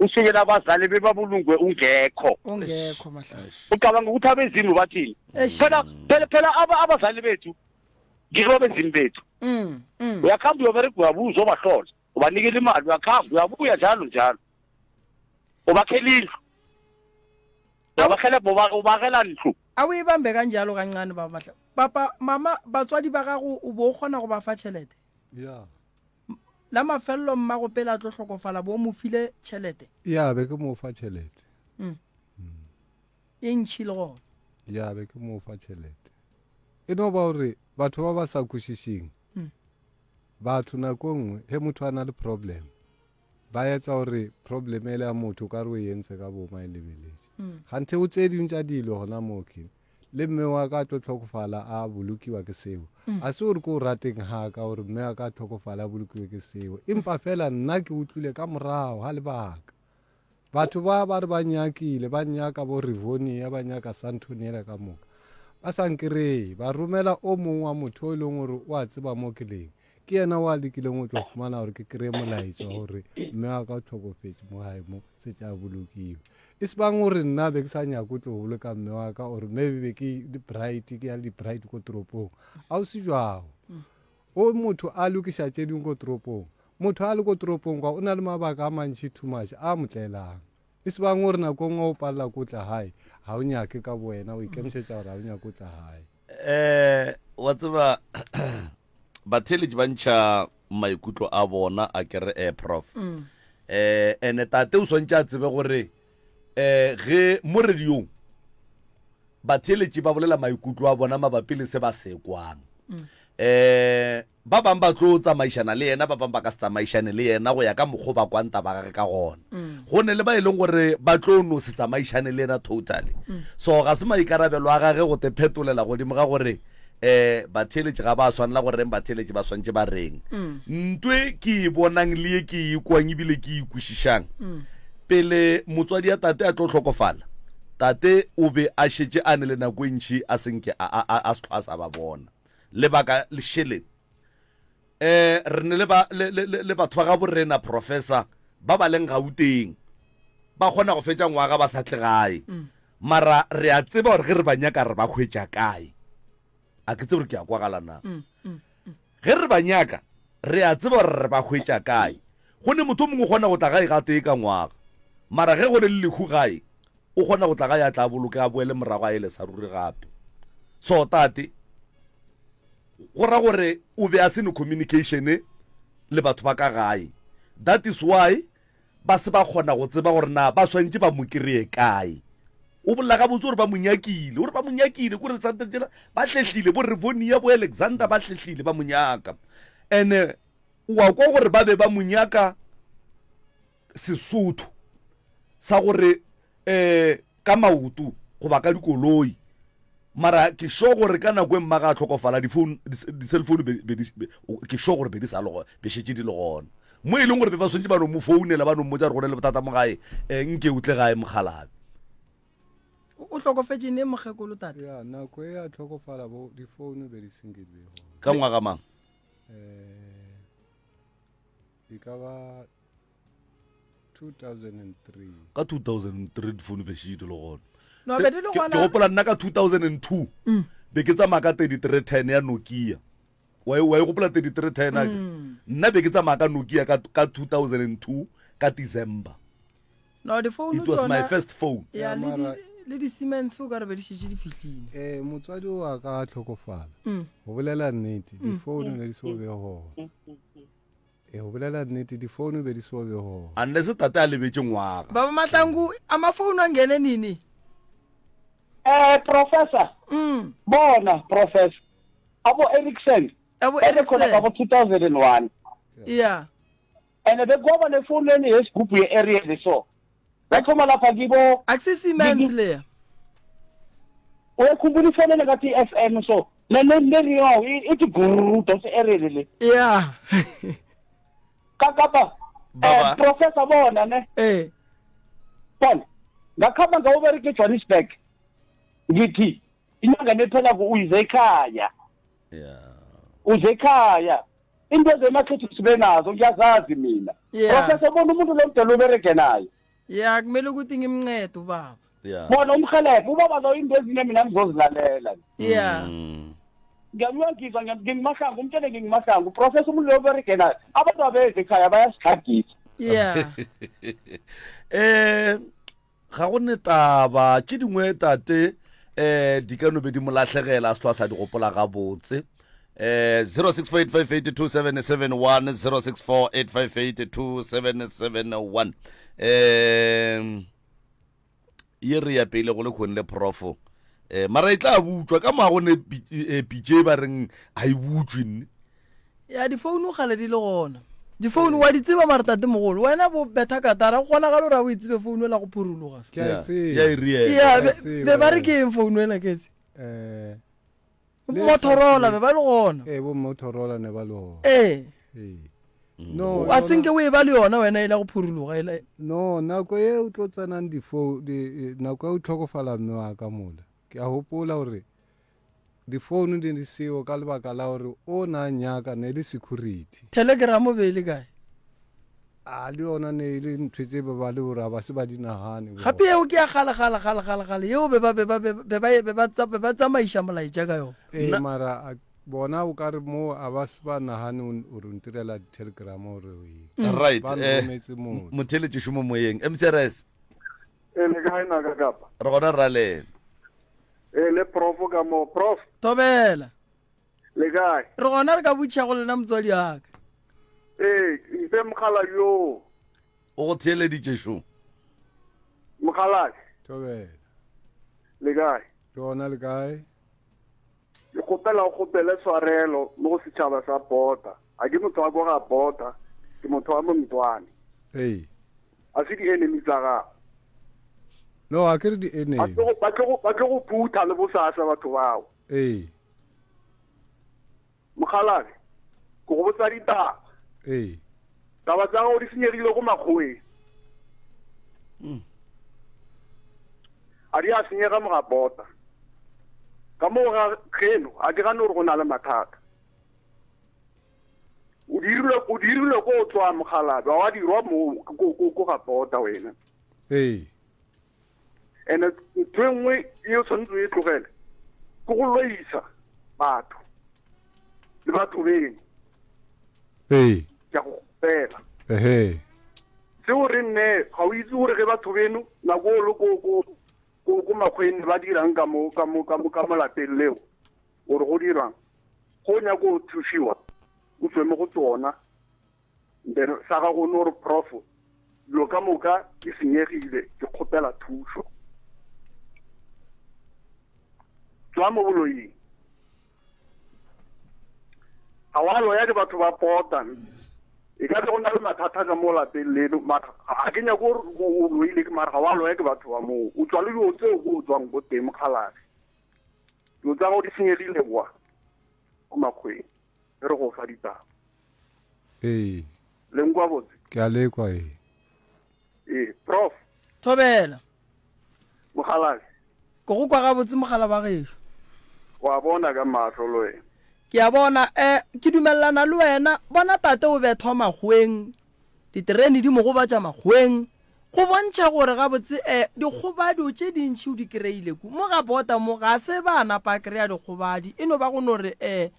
usukela abazali bebabulungwe ungekho ungekho mahlaba ucabanga ukuthi abezimu bathini phela phela phela abazali bethu ngibo abezimu bethu mm, mm. uyakhamba uyoberega uyabuza uzobahlola ubanikela imali uyakhamba uyabuya njalo njalo ubakhela indlu uyabahelebha ubakela ntlo a o e bambe kanjalo kancane baba mahla papa mama batswadi ba gago o bo o kgona go ba fa tšhelete ya la mafelelo mmago pele a tlo hlokofala bo mo file tšhelete ya be ke mo fa tšhelete mm. e ntšhi le gona ya be ke mo fa tšhelete e no ba gore batho ba ba sa kwešišeng mm. batho nako nngwe he motho a na le problem ba etsa gore problem ele ya motho o ka re o e entse ka boma e lebeletše mm. ganthe o tse dingwe tša dilo gona moke le mme wa ka a tlo tlhokofala a bolokiwa ke seo mm. a se gore ke o rateng ga ka gore mme wa ka a tlhokofala a bolokiwe ke seo empa fela nna ke utlwile ka morago ga lebaka batho ba ba re ba nyakile ba nyaka bo rivonia ba nyaka santoniela ka moka ba sa nkereye ba romela o mongwe wa motho o e leng gore o a tseba mo ke leng ke yena o a lekileng o tlo fumana gore ke kry-e molaetso wa gore mme wa ka o tlhokofetse mo gae mo setse a bolokiwe e se bang gore nna be ke sa nyako tlo boloka mme wa ka or maybe be ke di-bright ke ya le di-bright ko toropong a o se jwago o motho a lokiša tše dingwe ko toropong motho a le ko toropong kwa o na le mabaka a mantši too much a mo tlelang e se bang gore nako nngwe o palela ko tla gae ga o nyake ka bowena o ikemišetša gore ga o nyake o tla gae eh wa tseba batheeletši ba ntšha maikutlo a bona a kere eh prof mm. eh ene tate o swantše a tsebe gore eh ge mo radiong batheeletši ba bolela maikutlo a bona mabapi le se ba se kwang mm. eh ba bang ba tlo tsamaišana le yena ba bang ba ka se tsamaišane le yena go ya ka mokgwa ba kwang taba gage ka gona mm. go ne le ba e leng gore ba tlo no se tsamaišane le yena totally mm. so ga se maikarabelo a gage go te phetolela godimo ga gore eh batheeletši ga ba swanela go reng batheeletši ba swantše ba reng mm. ntwe ke e bonang le ye ke e kwang ebile ke e kwešišang pele motswadi ya tate a tlo hlokofala tate o be a šetše a ne le nako e ntši a senke a a a se a sa ba bona lebaka lešele eh re ne le ba le le le batho ba ga borena professor ba ba leng Gauteng ba kgona go fetša ngwaga ba sa tle gae mm. mara re a tseba gore ge re ba nyaka re ba hwetša kae a ke tsebe gore ke a kwagala na mm, mm, ge re ba nyaka re a tseba gore re ba hwetša kae go ne motho mongwe o kgona go tla gae gatee ka ngwaga mara ge go ne le lehu gae o kgona go tla gae a tla boloke a boele morago a ele sa ruri gape. So tate go ra gore o be a se ne communication le batho ba ka gae. That is why ba se ba kgona go tseba gore na ba swantše ba mo kry-e kae. O bolela gabotse gore ba mo nyakile, o re ba mo nyakile, kore sante tšela ba hlehlile, bo Revonia, bo Alexander ba hlehlile ba mo nyaka. And-e wa kwa gore ba be ba mo nyaka Sesotho sa gore um ka maoto goba ka dikoloi. Mara ke sure gore ka nako e mmaga a hlokofala di-phone, di-cell phone be, be, be, ke sure gore be di sa le gona, be šetše di le gona. Mo e leng gore be ba swantše ba no mo founela ba no mmotša gore go na le bothata mo gae, um nke o tle gae mokgalabje. O hlokofetše neng mokgekolo tate? Ya, nako e a hlokofala bo difounu be di senke di be gona. Ka ngwaga mang? Um e ka ba 2003. Ka 2003 difounu be šetše di le gona. No, be di le Ke gona. gopola nna ka 2002 be ke tsamaya ka 3310 ya Nokia. Wa e wa e gopola 3310 a ke? Nna be ke tsamaya ka Nokia ka ka 2002 ka December. No, difounu It was my tšona first phone. ya Ya, le di mara- le di-Siemens o ka re be di šetše di fihlile. Eh, motswadi o a ka a hlokofala. Go bolela nnete, difounu ne di so be gona. Ee, go bolela nnete, difounu be di so be gona. Unless tate a lebetše ngwaga. Baba Mahlangu, amafounu angene nini? Eh, professor. Mm. Bona, professor. Abo Ericsson. Abo Ba be khona Ericsson. ka bo 2001. Yeah. Ene bekwaba nefoni ene yesigubhu ye-Ariel so. Bathoma lapha kibo Akusi Siemens leya. Uyakhumbula ifoni ene ngathi i-FM so. Neriyo ithi gurr dose Ariel le. Yeah. Kakapa. Baba. Eh, professor bona ne. Eh. Bona. Ngakhamba ngawubereka eJohannesburg. Ngithi inyanga nephelako uyize ekhaya. Yeah. Uze ekhaya. Into zemakhethu sibe nazo ngiyazazi mina. Yeah. Professor bona umuntu lo mdala ubereke naye. Yeah, kumele ukuthi ngimncede ubaba. Yeah. Bona umhelebhe ubaba lo into ezinye mina ngizozilalela. Yeah. Mm. Ngiyamuyangizwa ngingimahlangu umtshele ngingimahlangu professor umuntu lo ubereke naye. Abantu abeze ekhaya bayasikhagisa. Yeah. Eh ga go ne taba tše dingwe tate eh di ka no be di mo lahlegela a se hlwa a sa di gopola gabotse eh 0648582771 0648582771 eh ye re ya pele go le khone le profo eh mara e tla butšwa ka moago ne eh, pitše ba reng a e butšwe nne Ya difounu gale di le gona. Difounu wa di tseba mara tate mogolo wena bo betha katara go kgonagala gore a o e tsebe founu ela go phuruluga so. Ke a e Ya, tseba. ya e riela. Ya Ke a be e tseba, be ba re ee. ke eng founu ela ketse. Eh, le Motorola be ba le gona. ee, bo Motorola ne ba le gona. Ee. Ee. No, Wa yona- senke o e ba le yona wena ela go phuruluga ela. No, nako e o tlo tsenang difo di, eh, nako e o tlhokofala mme wa ka mola. Ke a gopola gore Difounu di ne di seo ka lebaka la gore o na nyaka ne e le security. Telegram be e le kae? A le yona ne e le ntho tse be ba le gore a ba se ba di nagane. Gape yeo ke ya kgale kgale kgale kgale kgale yeo be ba be ba be be ba be ba tsa be ba tsamaiša molaetša ka yona. Ee mara bona o ka re mo a ba se ba nagane gore o ntirela di-telegram gore o eng. Right Ba eh nrometse motho. motheeletši šomo moyeng MCRS. E le kae naka kapa? Re gona ralena. E le prof ka mo prof. Thobela. Le kae? Re gona re ka botšiša go lena motswadi wa ka. Ee, mpe mogala yo. O go theeleditše šo. Mokgalabje. Thobela. Le kae? Re gona le kae? Ke kgopela o kgopele tshwarelo mo go setšhaba sa Bota. A ke motho wa ko ga Bota, ke motho wa Montwane. Ee. A se di-enemy tsa gago. No, a ke re di-enemy. Ba tlo go phutha le bosasa batho bao. Ee. Mokgalabje, ke go botsa ditaba. Ee. Taba tsa gago di senyegile ko makgoweng. Mm. A di a senyega mo ga Bota. Ka moo ga geno, a ke gane gore go na le mathata. O dirilwe, o dirilwe ko o tswa mokgalabje, wa dirwa mo ko, ko, ko ga Bota wena. Ee. Ene ntho e nngwe e o tshwanetse o e tlogele ke go loisa batho le batho beno. Ee. Ke a go kgopela. Ehe. Seo re nne ga o itse gore ge batho beno nako o le ko ko ko ko makgweng ba dirang ka mo ka mo ka mo ka mo lapeng leo. Gore go dirang? Go nyaka go thušiwa, o tswe mo go tsona. Then sa gago o no re prof, dilo ka moka di senyegile, ke kgopela thušo. Tswa mo boloying. Ga wa loya ke batho ba pota. E ka be go na le mathata ka mo lapeng leno, mara ga ke nyake gore o loile ke mara ga wa loya ke batho ba moo. O tswa le dilo tseo ko o tswang ko teng mokgalabje. Dilo tsa gago di senyegile kwa ko makgweng. E re go fa ditaba. Ee. Le nkwa botse? Ke a lekwa ee. Ee, prof. Thobela. Mokgalabje. Ke go kwa gabotse mogala wa gešo. Wa bona ka mahlo le wena. Ke a bona, eh, ke dumelelana le wena. Bona tate o bethwa makgoweng, diterene di mo gobatša makgoweng. Go bontšha gore gabotse, eh, dikgobadi tše dintši o di kry-ile ku. Mo ga bota mo, ga se ba napa a kry-a dikgobadi, e no ba go no re, eh,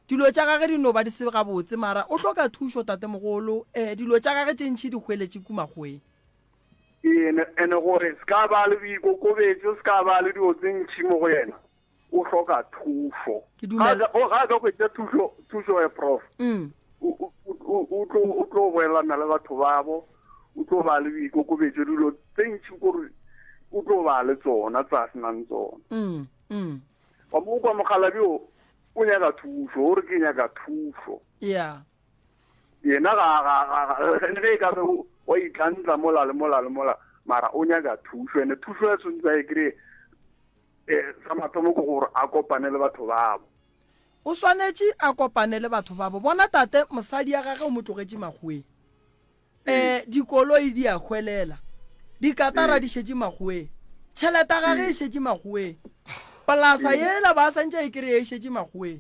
dilo tša gage di no ba di se gabotse, mara o hloka thušo tatemogolo, eh, dilo tša gage tše ntši di hweletše ku makgoweng. Ene, ene gore se ka ba le boikokobetšo, se ka ba le dilo tse ntši mo go yena, o hloka thušo. Ke dumela. Ga a ka hwetša thušo, thušo ya prof, mm. o, o, o tlo, o tlo boelana le batho babo, o tlo ba le boikokobetšo, dilo tse ntši kore o tlo ba le tsona tsa senang tsona. Mm, mm. Wa mo kwa mokgalabje o, o nyaka thušo, o re ke nyaka thušo. Yeah. Yena ga, ga, ga, ga, ge e ka be wa itlantla mola le mola le mola, mara o nyaka thušo, ene thušo ya tshwanetse a e kry-e, eh, sa mathomo ke gore a kopane le batho babo. O swanetše a kopane le batho babo. Bona tate, mosadi ya gage o mo tlogetše makgoweng. Eh, dikoloi di a hwelela. Dikatara di šetše makgoweng. Tšhelete ya gage e šetše makgoweng. Polasa yela ba santše a e kry-e e šetše makgoweng.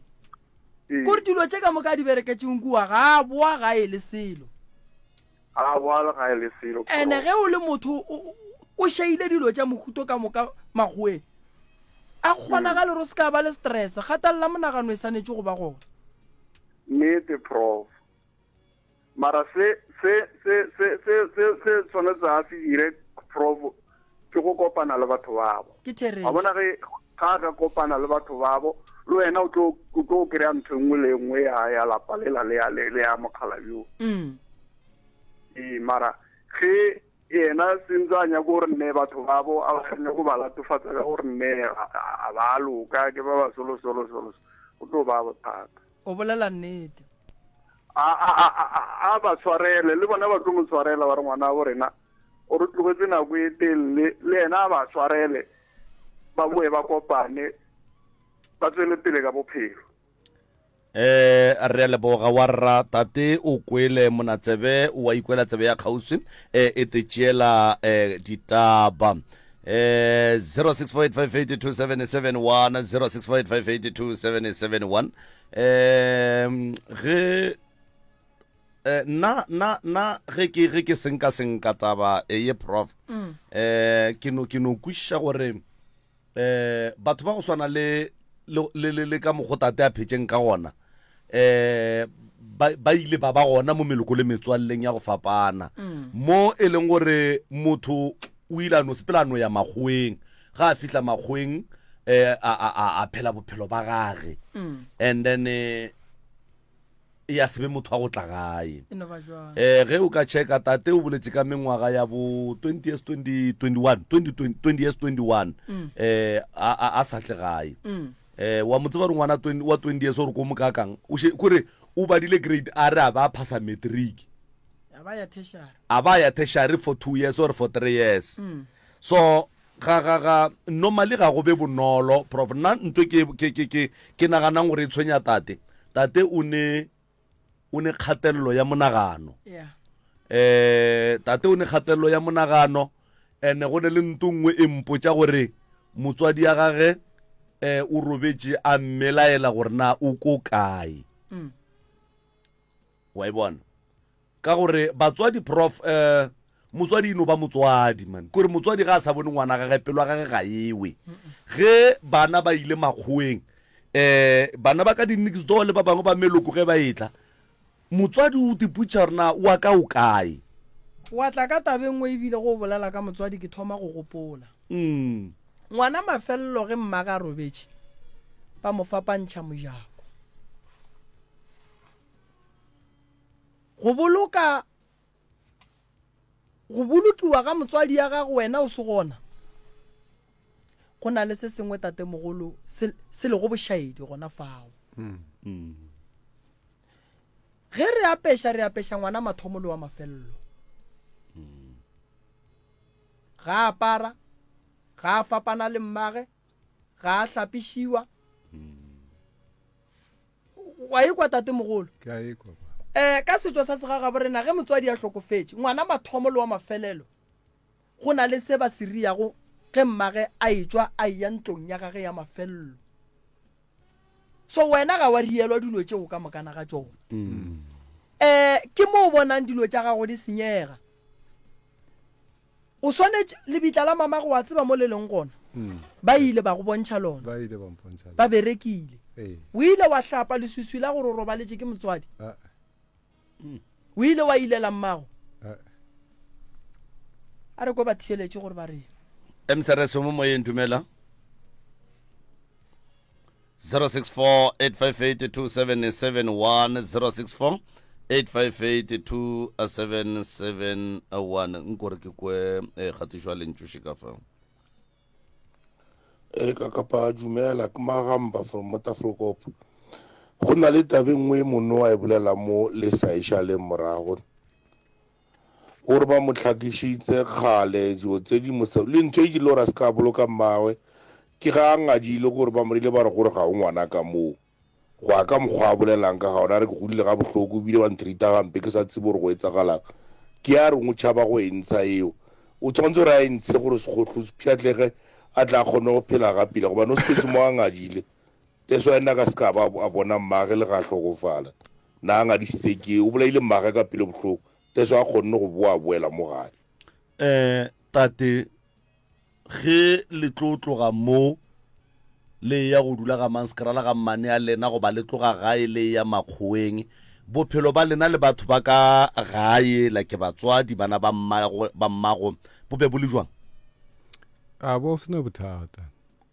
Kore dilo tše ka moka a di bereketšeng kua ga a boa gae le selo. Ga a boa le gae le selo. Ene ge o le motho o šeile dilo tša mohuto ka moka makgoweng, a kgonagale gore o se ka ba le stress. Kgatelela monagano e swanetše go ba gona. Nnete prof. Mara se se se se se se se tshwanetse a se dire prof ke go kopana le batho babo. Ke therešo. Wa bona ge ga a ka kopana le batho babo le wena o tlo o tlo kry-a ntho e nngwe le e nngwe ya ya lapa lela le ya le ya mokgalabje o. Mm. Ee, mara ge yena sentse a nyaka gore nne batho babo a ba nyaka go ba latofatsa ka gore nne a ba loka ke ba ba solo solo solo go tlo ba bothata. O bolela nnete. A, a, a, a, a ba tshwarele, le bona ba tlo mo tshwarela, ba re ngwana bo rena o re tlogetse nako e telele, le yena a ba tshwarele, ba boe ba kopane, ba tswele pele ka bophelo. Eh, re a leboga wa rra tate o kwele monatsebe wa ikwela tsebe ya kgauswi eh, e te tšeela eh, ditaba eh 0648582771 0648582771 um ge eh, nna nna nna ge ke ge ke senka senka taba eh, ye prof mm. eh ke no ke no kwišiša gore eh batho ba go swana le le le le ka mokgo tate a phetšeng ka gona eh ba ba ile ba ba gona mo meloko le metswalleng ya go fapana mm. mo e leng gore motho o ile a no sepela no ya makgoweng ga a fihla makgoweng eh a a a phela bophelo ba gage mm. and then eh, ya se be motho wa go tla gae eh ge o ka checka tate o boletše ka mengwaga ya bo 20 years 20 21 20 20 years 21 mm. eh a a sa tle gae mm. Eh, wa mo tseba gore ngwana wa 20 years gore ko mokakang o she kore o badile grade a re a ba phasa matric a ba ya tertiary a ba ya tertiary for 2 years or for 3 years mm. so ga ga ga normally ga go be bonolo prof nna ntwe ke ke ke ke ke naganang gore e tshwenya tate tate o ne o ne kgatelelo ya monagano yeah. eh tate o ne kgatelelo ya monagano ene go ne le nto nngwe e mpotša gore motswadi ya gage eh o robetše a mmelaela gore na o ko kae mm. wa e bona ka gore batswadi prof eh motswadi ino ba motswadi man kore motswadi ga a sa bone ngwana gage pelo ya gage ga ewe ge bana ba ile makgoweng eh bana ba ka di-next door le ba bangwe ba meloko ge ba etla motswadi o tiputša gore na wa ka o kae wa tla ka tabeng nngwe ebile go bolela ka motswadi ke thoma go gopola mm. Ngwana mafelelo ge mmage a robetše. Ba mo fapantšha mojako. Go boloka go bolokiwa ga motswadi ya gago wena o se gona go na le se sengwe tatemogolo se, se lego bošaedi gona fao mm. Ge re apeša, re apeša ngwana mathomo le wa mafello. Ga a apara, ga a fapana le mmage, ga a hlapišiwa. Wa ikwa tatemogolo? Ke a ikwa. Eh, ka setšo sa segagabo rena ge motswadi a hlokofetše, ngwana mathomo le wa mafelelo go na le se ba se riago ge mmage a etšwa a eya ntlong ya gage ya mafello. So wena ga wa rielwa dilo tšeo ka mokana ga tšona. Um ke mo o bonang dilo tša gago di senyega. O swanetše lebitla la mamago wa tseba mo le leng gona. Mm. Ba ile ba go bontšha lona. Ba ile ba mpontšha. Ba berekile. O ile wa hlapa leswiswi la gore o robaletše ke motswadi. O ile wa ilela mmago. A re ko ba theeletše gore ba reng. Msrs o mo moyeng dumela. 0648582771 0648582771 nkore ke kwe eh, kgatišo ya lentšu ka fa e ka kapa dumela ke magamba from motafolkop go na le tabe nngwe mono a e bolela mo le sa e šaleng morago gore ba mo tlhakišitse kgale dilo tse di mose le ntho e ke le gore a se ka boloka mmagwe ke ga a ngadile gore ba morile ba re gore ga o ngwana ka moo go ya ka mokgwa a bolelang ka ga ona a re ke godile ga bohloko ebile ba ntreata gampe ke sa tsebe gore go etsagalang ke a reng o tšhaba go e ntsha eo o tshwanetse gore a e ntshe gore sekgohlo se pšhatlege a tla kgone go phela ga pila gobane o sepetse mo a ngadile teso ena ka se ka ba a bona mmage le ga a hlokofala na a ngadisitse ke o bolaile mmage ka pelo bohloko teso a kgonne go boa boela mo gae um tate Ge le tlo tloga mo le eya go dula ga Manskrala ga mmane a lena goba le tloga gae le eya makgoweng, bophelo ba lena le batho ba ka gae like batswadi, bana ba mmago, ba mmago bo be bo le jwang? A bo se na bothata.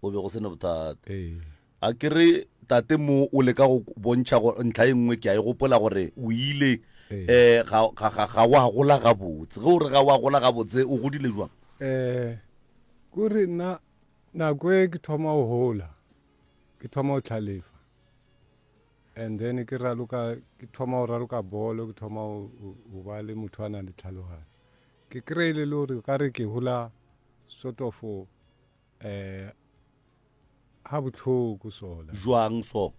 Bo be go se na bothata. Ee. A ke re tate mo o leka go bontšha go ntlha e nngwe ke a e gopola gore o ile um ga ga ga ga wa gola gabotse. Ge o re ga wa gola gabotse o godile jwang? Um kore nna nako e ke thoma go gola ke thoma go tlhalefa and then ke raloka ke thoma go raloka bolo ke thoma go ba le motho a nang le tlhaloganyo ke kry-ile le gore ka re ke gola sort of um ga botlhoko sola jwang so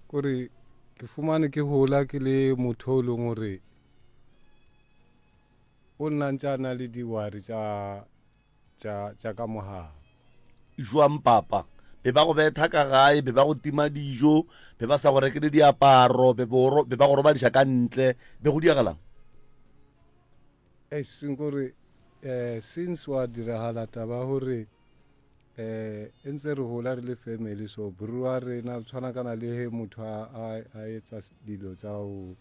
kore ke fumane ke gola ke le motho o leng gore o nna ntse a na le diwari tša tša tša ka mogabo jwang papa be ba go betha ka gae be ba go tima dijo be ba sa go rekele diaparo be ba go robadiša ka ntle be go diagalang e seng kore um since wa diragala taba gore um e ntse re gola re le family so bro wa rena tshwana kana le he motho a etsa dilo tsa go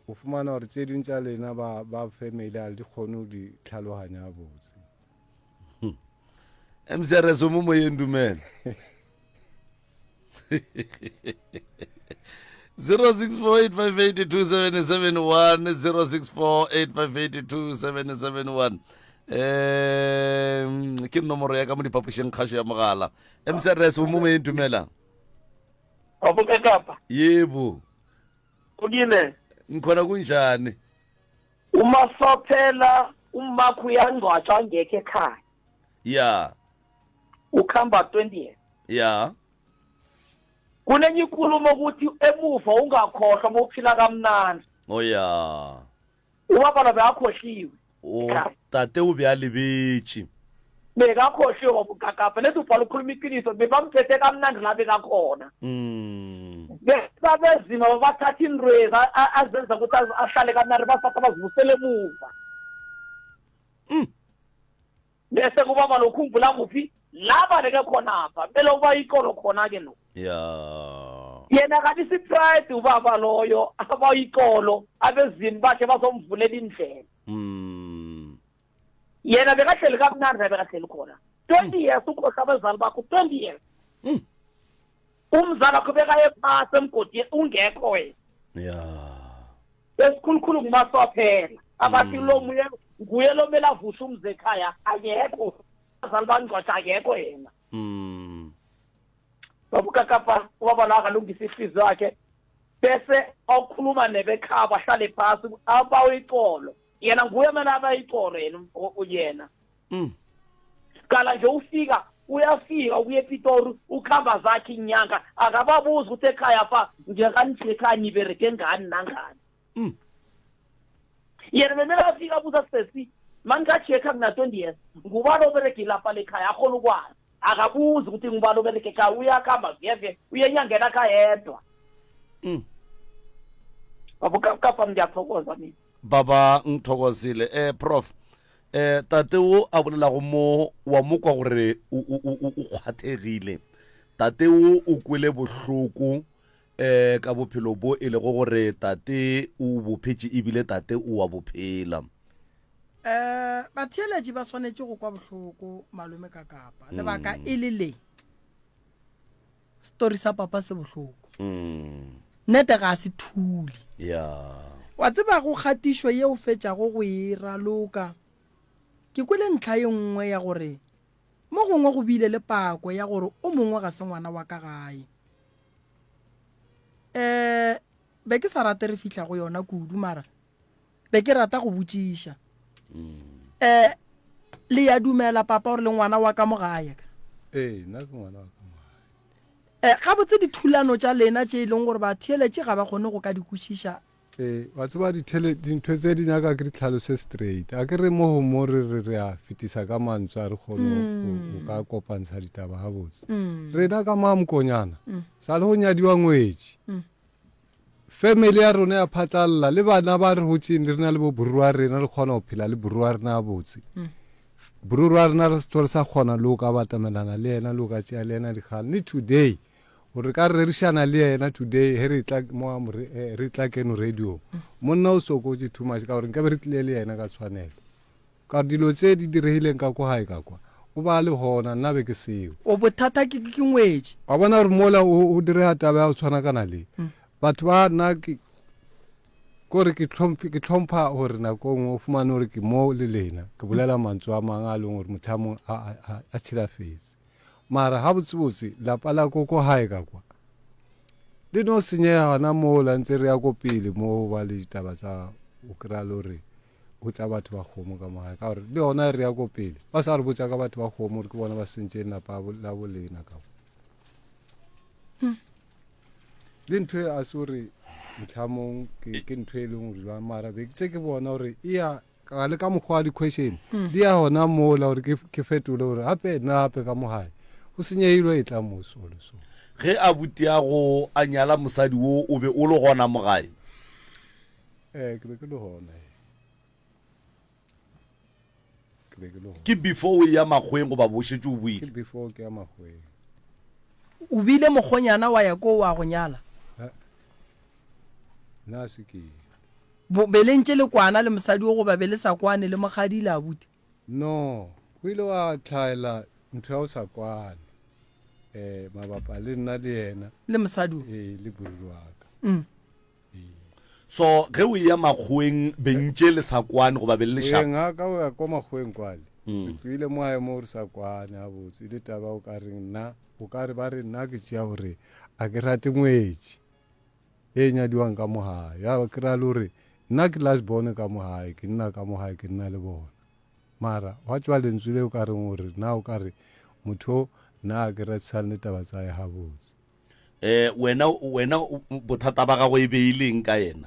o fumana gore tse ding tša lena ba ba family a di kgone go di tlhaloganya botse mcrs o mo moyeng dumela 0648582771 0648582771 um ke nomoro ya ka mo diphapošeng kgašo ya mogala mcrs o mo moyeng dumela yebo Kulile. Ngikhona kunjani? Umasophela umakho uyangcwatshwa angekho ekhaya. Ya. Ukhamba 20 years. Ya. Kunenye inkulumo ukuthi emuva ungakhohlwa uma uphila kamnandi. Oh ya. Ubaba lo bekakhohliwe. O tate o be a lebetše. Bekakhohliwe baba uGagabha lethi ubhala ukhuluma iqiniso bebamphethe kamnandi la bekakhona. Mm. Besabezima babathatha iinrwezi azenza ukuthi ahlale kamnandi basatha bazibusele emuva. Mm. Bese kubaba lokhumbula kuphi la baleke khonapha kumele uba ikolo khona-ke lo. Ya. Yena kanti pride ubaba loyo abayikolo abezimu bakhe bazomvulela indlela. Mm. Yena bekahleli kamnandi la bekahleli khona. 20 years ukhohlwa abazali bakho 20 years. Mm. Umzala wakho bekaye phasi emgodini ungekho wena. Ya. Esikhulukhulu ngumaswaphela abathi lo muye nguye lo mele avuse umzi ekhaya akekho. Abazali bangcwatsha akekho yena. Baba uKakapa ubaba lo akalungisa ihliziyo yakhe bese awukhuluma nebekhabo ahlale phasi abawe icolo. Yena nguye mele abawe icolo yena yena. Qala nje ufika uyafika ukuya ePitori ukhamba zakhe inyanga akababuzi ukuthi ekhaya fa njenganije ekhaya niberege ngani nangani. Yena bemele afika abuza sesi maningajekha ngina 20 years ngubani oberege ilapha lekhaya akhona ukwazi akabuzi ukuthi ngubani oberege ekhaya uyakhamba vyeve uye enyangeni akhayedwa. Baba uKapapa ngiyathokoza mina. Baba ngithokozile eh prof eh tate o a bolelago mo wa mo kwa gore o o o kgwathegile tate o o kwele bohloko eh ka bophelo bo e lego gore tate o bo phetše ebile tate o wa bophela. Eh batheeletši ba swanetše go kwa bohloko malome ka kapa lebaka e le le story sa papa se bohloko mm. nete ga se thule yeah. Wa tseba go kgatišo ye o fetšago go e raloka, ke kwele ntlha ye nngwe ya gore mo gongwe go bile le pako ya gore o mongwe ga se ngwana wa ka gae. Um be ke sa rate re fihla go yona kudu mara be ke rata go botšiša. Um le ya dumela papa gore le ngwana wa ka mo gae ka? Ee, nna ke ngwana wa ka mo gae. Eh, gabotse dithulano tša lena tše e leng gore batheeletši ga ba kgone go ka di kwešiša. Ee, wa tseba dithele, dintho tse di nyaka ke di tlhalose straight. A ke re mo go mo re re re a fetisa ka mantswe a re kgone go go ka kopantsha ditaba gabotse. Rena ka mo Mokonyana, sa le go nyadiwa ngwetši. Family ya rona ya phatlalla le bana ba re gotšeng re na le bo borro wa rena re kgona go phela le borro wa rena gabotse. Borro wa rena re se re sa kgona le go ka batamelana le yena le go ka tšea le yena dikgang. Le today gore re ka rerišana le yena today he re tla mo re tla keno radio. Monna o sokotše too much ka gore nkabe re tlile le yena ka tshwanelo. Ka gore dilo tše di diregileng ka kwa gae ka kwa, o ba a le gona, nna be ke seo. O bothata ke, ke ngwetši. Wa bona gore mola o, o direga taba ya go tshwana kana le, batho ba nna ke, kore ke hlomphe, ke hlompha gore nako e nngwe o fumane gore ke mo le lena, ke bolela mantswe a mang a leng gore mohlomong a, a, a, a tšhilafetse. Mara gabotsebotse lapa la ko ko gae ka kwa, le no senyega gona mola ntse re ya ko pele mo ba le ditaba tsa o kry-a le gore go tla batho ba kgomo ka mo gae ka gore le yona re ya ko pele ba sa re botša ka batho ba kgomo gore ke bona ba sentšeng lapa la bolena ka hmm. le ntho e a se gore motlhamong ke ntho e leng gore jwang mara be tse ke bona gore e ya ka le ka mokgwa wa di-question hmm. di ya gona mola gore ke fetole gore gape nna gape ka mo gae go senyegilwe e tla mo so le so ge a butiago a nyala mosadi wo o be o le gona mo gae Ee, ke be ke le gona. Ee. Ke be ke le gona. Ke before o eya makgoweng goba bo šetše o boile? Ke before ke ya makgoweng. O bile mokgonyana wa ya ko wa go nyala? Nna se ke. Bo be le ntše le kwana le mosadi o goba be le sa kwane le mokgadi le abuti? No, go ile wa tlhaela ntho ya go sa kwane. Eh, mabapa le nna le yena. Le mosadi o? Ee, le boruri wa ka. Mm. So ge o eya makgoweng bentše le sa kwane goba be le lešaba? Go yeng ga ka o ya kwa makgoweng kwale, re tloile mo gae mo re sa kwane gabotse, e le taba o ka reng nna, o ka re ba re nna ke tšea gore a ke rate ngwetši e nyadiwang ka mo gae, ya ke ra le gore nna ke last born ka mo gae, ke nna ka mo gae ke nna le bona. Mara gwa tšwa lentswe le o ka reng gore nna o ka re motho o nna a ke ratisane le taba tsa gae gabotse. Eh, wena, wena bothata ba gago e be e leng ka yena?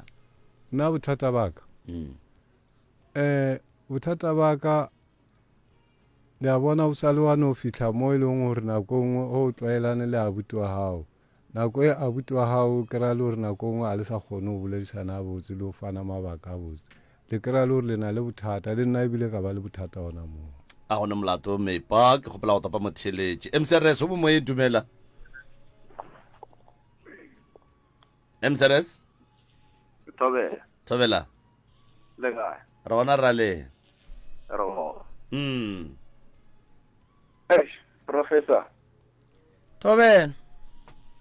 Nna bothata ba ka? Mm. Eh, bothata ba ka, le a bona o sa le wa no fihla mo e leng gore nako e nngwe o tlwaelane le abuti wa gago. Nako e abuti wa gago o kry-a le gore nako e nngwe a le sa kgone go boledišana gabotse le go fana mabaka gabotse. Le kry-a le gore le na le bothata, le nna ebile ka ba le bothata gona moo. A gona molato Mepa, ke kgopela go topa motheeletši. MCRS, o mo moyeng, dumela. MCRS? Thobela. Thobela. Le kae? Re gona ra le. Re gona. Mm. Eish, professor. Thobela.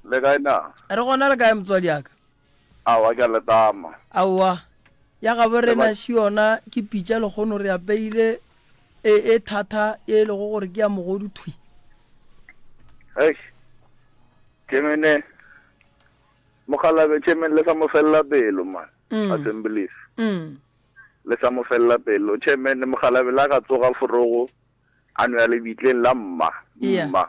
Le kae na? Re gona le kae motswadi aka? Aowa ke a letama. Aowa. Ya gabo rena še yona ke pitša lekgono re apeile e e thata e lego gore ke ya mogodu thwi. Eish. Tšemene mokgalabe tšemene le sa mo felela pelo man. Mm. Assemblies. Mm. Le sa mo felela pelo tšemene mokgalabe la ka tsoga forogo a no ya lebitleng la mma. Yeah. Mma.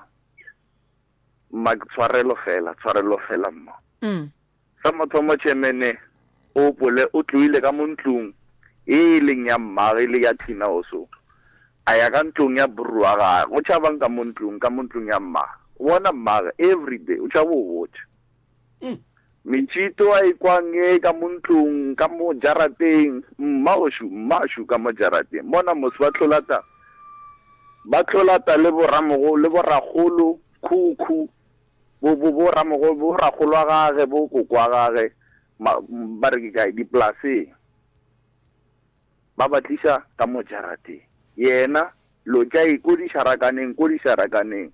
Mma ke tshwarelo fela, tshwarelo fela mma. Mm. Sa mathomo chairman o opole o tloile ka mo ntlong e e leng ya mmage e le ya Tina oso. A ya ka ntlong ya bru wa gage. O tšhabang ka mo ntlong, ka mo ntlong ya mmage. O bona mmage everyday, o tšhaba o botša. Mm. Metšito a e kwang e ka mo ntlong, ka mo jarateng, mma ošu, mma šu ka mo jarateng. Bona mos ba tlolata, ba tlolata le boramogo, le borakgolo, khukhu, bo, bo, bo ramogo, bo rakgolo wa gage, bo koko wa gage, ma, ba re ke kae, dipolaseng. Ba ba tliša ka mo jarateng. Yena, lotša e ko dišarakaneng, ko dišarakaneng.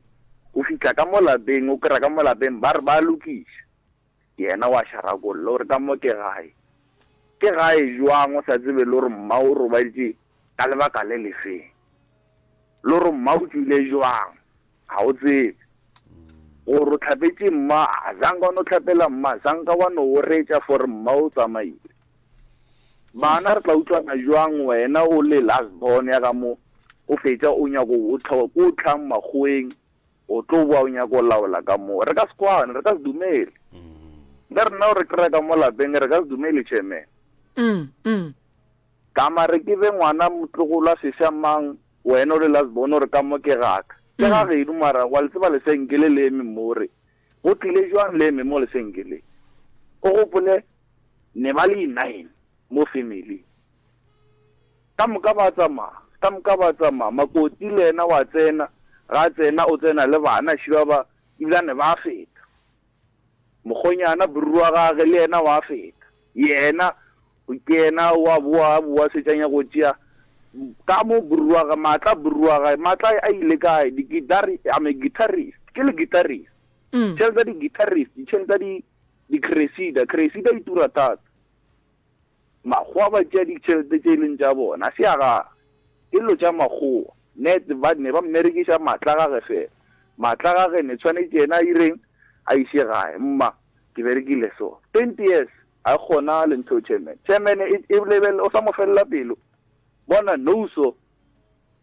O fihla ka mo lapeng, o kry-a ka mo lapeng ba re ba lokiša. Yena wa šarakolla, o re ka mo ke gae. Ke gae jwang o sa tsebe le gore mma o robaditše ka lebaka le lefeng? Le gore mma o tšwile jwang? Ga o tsebe. Gore o hlapetše mma, a zanka wa no hlapela mma, zanka wa no oretša for mma o tsamaile. Bana re tla utlwana jwang wena o le last born ya ka mo o fetša o nyako o ko o tlhang makgoweng o tlo boa o nyako laola ka mo re ka se kwane re ka se dumele le rena o re kry-a ka mo lapeng re ka se dumele chairman mm, mm. ka mare ke be ngwana motlogolo a seša mang wena o le last born o re ka mo ke gaka ke ga mm. geno mara wa le tseba lesenke le le eme mo re go tlile jwang le eme mo lesenke le o gopole Ne ba le nine mo family. Ka moka ba tsamaya, ka moka ba tsamaya. Makoti le yena wa tsena, ga a tsena o tsena le bana šiba ba ebilane ba feta. Mokgonyana bruru wa gage le yena wa feta. Yena ke yena wa boa a boa setša nyako tšea ka mo bruru wa gage, maatla bruru wa gage, maatla a ile kae? Di-guitar, I'm a guitarist, ke le guitarist. Tšhelete tsa di-guitarist, ditšhelete tsa di Di-Cressida, Cressida e tura thata. Makgowa ba tšea ditšhelete tše e leng tša bona, a se ya gage. Ke dilo tša makgowa. Net ba ne ba mmerekiša maatla a gage fela. Maatla a gage ne tshwanetše yena a ireng? A iše gae. Mma, ke berekile so. 20 years, ga e kgonagale ntho eo chairman. Chairman e, e lebelele, o sa mo felela pelo. Bona, no so.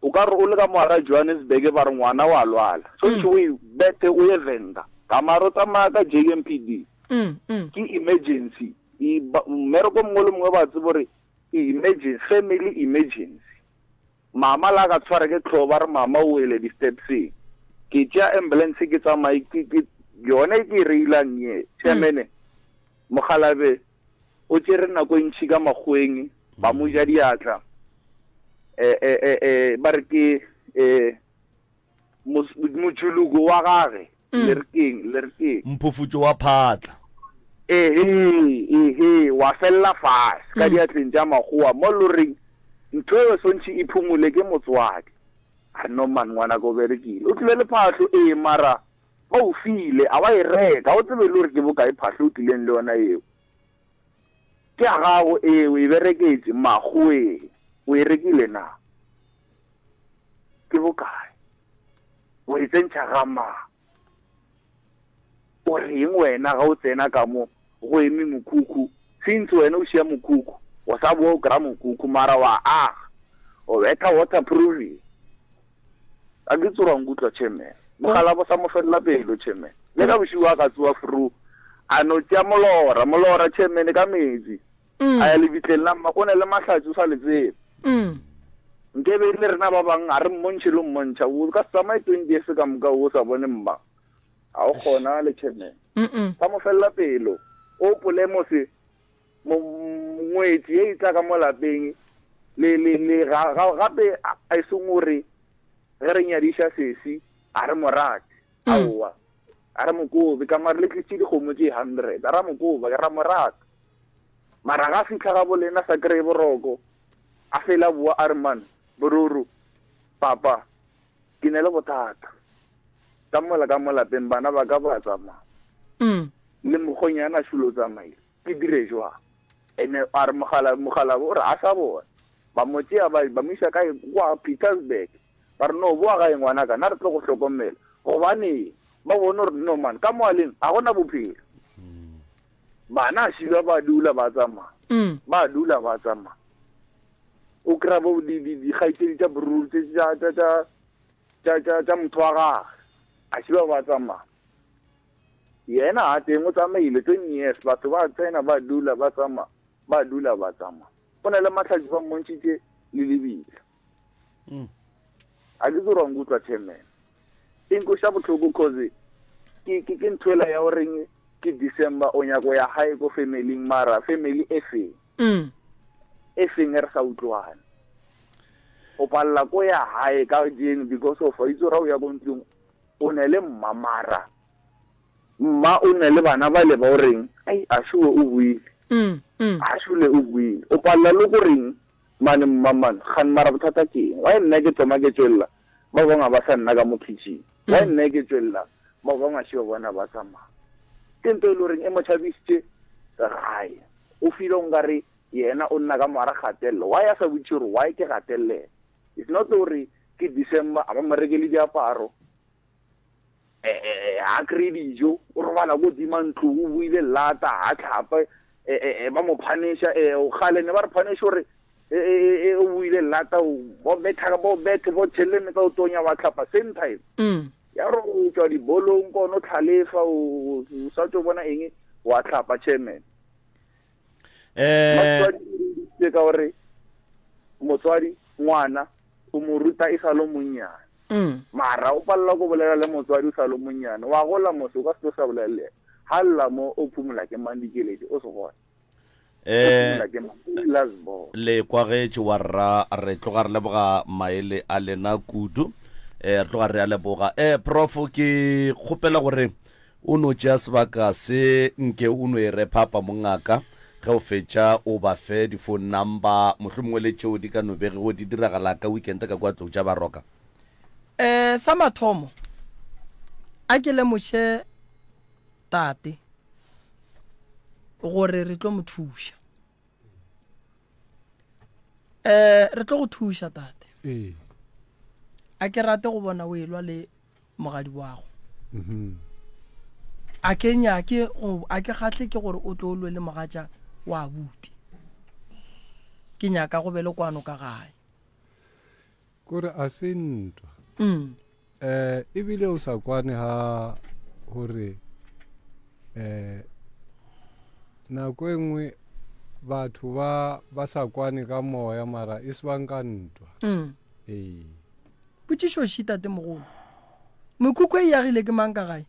O ka re o le ka mo gara Johannesburg ba re ngwana wa lwala. Swantšhe o e bethe o ye Venda. Ka mara o tsamaya ka JMPD. Ke emergency. E ba mmereko mongwe le mongwe ba tseba gore ke emergency, family emergency. Mama la ka tshwara ke tlhogo ba re mama o wele di-stepseng. Ke tšea ambulance ke tsamaye ke ke yone e ke e reilang ye. Chairman, mokgalabe o tšere nako e ntši ka makgoweng ba mo ja diatla eh, eh, eh, eh, ba re ke eh, motšhologo wa gage mm. le re keng le re keng mphufutšo wa phatla ehe ehe wa felela fase ka mm. diatleng tša makgowa mo lo reng ntho e swantšhe e phumole ke motswadi a re no man ngwana ko berekile o tlile le phahlo ee mara Ba o file, a wa e reka, ga o tsebe le gore ke bokae phahlo o tlileng le yona eo. Ke ya gago, ee, o e bereketše, makgoweng. O e rekile na? Ke bokae? O e tsentšha ga mang? O reng wena ga o tsena ka mo go eme mokhukhu? Since wena o šia mokhukhu, o sa boa o kry-a mokhukhu mara wa aga, o betha waterproofing. A ke tsoga nkutlwa chairman. Mokgalabo sa mo felela pelo chairman. Le ka bošigo a ka tsoa fru. A no tšea molora, molora chairman ka metsi. Mm. A ya lebitleng la mma go ne le mahlatsi o sa le tsebe. Mm. Nke be le rena ba bang a re mmontšhe le mmontšha. O ka se tsamaye 20 years ka moka o sa bone mma. A o kgona le chairman. Mm. Sa mo felela pelo. O pole mose ngwetši ye e tla ka mo lapeng le le le ga gape a e seng gore ge re nyadiša sesi a re morate mm. aowa a re mokobe ka mare le tlisitše dikgomo tše hundred a ra mokoba ke ra morata mara ga fitlha ga bolena sa kry boroko a fela boa a re man bororo papa ke ne le bothata ka mola ka mo lapeng bana ba ka ba tsamaya mm. Le mokgonyana šolo o tsamaile. Ke dire jwang? Ene a re mogala mogala o re a sa bona. Ba mo tšea ba ba mo isa kae kwa Pietersburg. Ba re no boa gae ngwanaka nna re tlo go hlokomela. Gobane ba bone gore no man ka mo a leng ga gona bophelo. Bana a šilwa ba dula ba tsamaya. Ba dula ba tsamaya. O kry-a bo di di dikgaetšedi tša bruru tše tša tša tša tša tša tša motho wa gage a šilwa ba tsamaya. Yena a teng o tsamaile 20 years batho ba tsena ba dula ba tsamaya ba dula ba tsamaya. Go na le mahlatse ba mmontšhitše le lebitla. Mm. A ke tsore wa nkutlwa chairman. E nkweša bohloko cause ke ke ke ntho ela ya goreng ke December o nyako ya gae ko family-ing mara family e feng? Mm. E feng e re sa utlwane. O palela ko ya gae ka jeno because of itse gore o ya ko ntlong o ne le mma mara mma o ne le bana ba le ba o reng ai a shuwe o buile mm, mm. a shule o buile o palela le go reng mane mma mane gane mara bothata ke eng why nna ke thoma ke tswelela ba bangwe ga ba sa nna ka mo kitchen why mm. nna ke tswelela ba bangwe a šeo bona ba tsamaya ke nto e le goreng e mo tšhabisitše gae o file o nkare yena o nna ka moara gatelelo why a sa botse gore why ke gatelela it's not gore ke december a ba mo rekele diaparo eh, eh, eh, ha kry dijo o robala ko dima ntlo o buile lata ha tlhape ba mo phanisha o gale ne ba re phanisha gore o buile lata bo betha bo bethe bo tšhelle metsa o tonya wa tlhapa same time mm. ya re o tswa dibolong kono tlhalefa o sa tso bona eng wa tlhapa chairman eh ka gore motswadi ngwana o mo ruta e sa le monnyane mm. mara o palela ko bolela le motswadi o sa le monnyane wa gola mose o ka se tlo sa bolela le ena ga lla mo o phumola ke mang dikeledi o se gona eh ke mang last born le kwagetše wa rra re tloga re leboga maele a lena kudu eh re tloga re a leboga eh prof ke kgopela gore O no tšea sebaka se nke o no e rephapa mongaka, ge o fetša o ba fe di phone number mohlomongwe le tšeo di ka no begego di diragala ka weekend ka kua Tlou tša Baroka. Eh, sa mathomo, a ke lemoše tate gore re tlo mo thuša. Eh, re tlo go thuša tate. Ee. A ke rate go bona o elwa le mogadi wago. Mhm. A ke nyake go a ke kgahle ke gore o tlo lwe le mogatša wa abuti. Ke nyaka go be le kwano ka gae. Kore a se ntwa. Mm. Eh ebile o sa kwane ha gore eh nako e nngwe batho ba ba sa kwane ka moya mara e se bang ka ntwa. Mm. Ee. Potšišo ši tate mogolo. Mekhukhu e agile ke mang ka gae?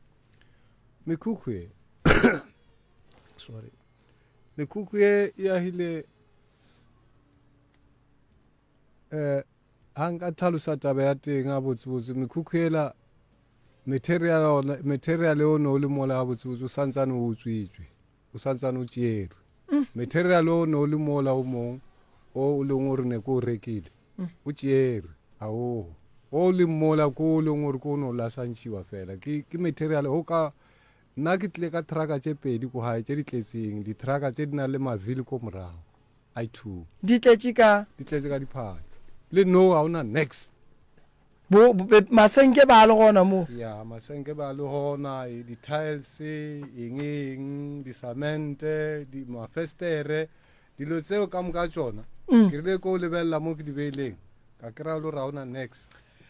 Mekhukhu e sorry. Mekhukhu e e agile eh ha nka tlhalosa taba ya teng ga botsebotse mekhukhu ela material ona material o ne o le mola ga botsebotse o santsane o utswitswe o santsane o tšerwe mm. material o ne o le mola o mong o o leng gore ne ko o rekile mm. o tšerwe a ogo o leng mola ko o leng gore ko o ne o lasantšhiwa fela ke ke material o ka nna ke tlile ka trucka tše pedi ko gae tše di tletseng di-trucka tše di nang le mavili ko morago i two Di tletše ka. Di tletše ka diphahlo. Le no ga ona nex. Bo, bo, masenke ba le gona mo. Ya, masenke ba le gona, e, di-tiles, eng eng, disamente, di, mafestere, dilo tseo ka moka tšona. Mm. Ke rile ko lebelela mo ke di beileng, ka kry-a le gore ga ona nex.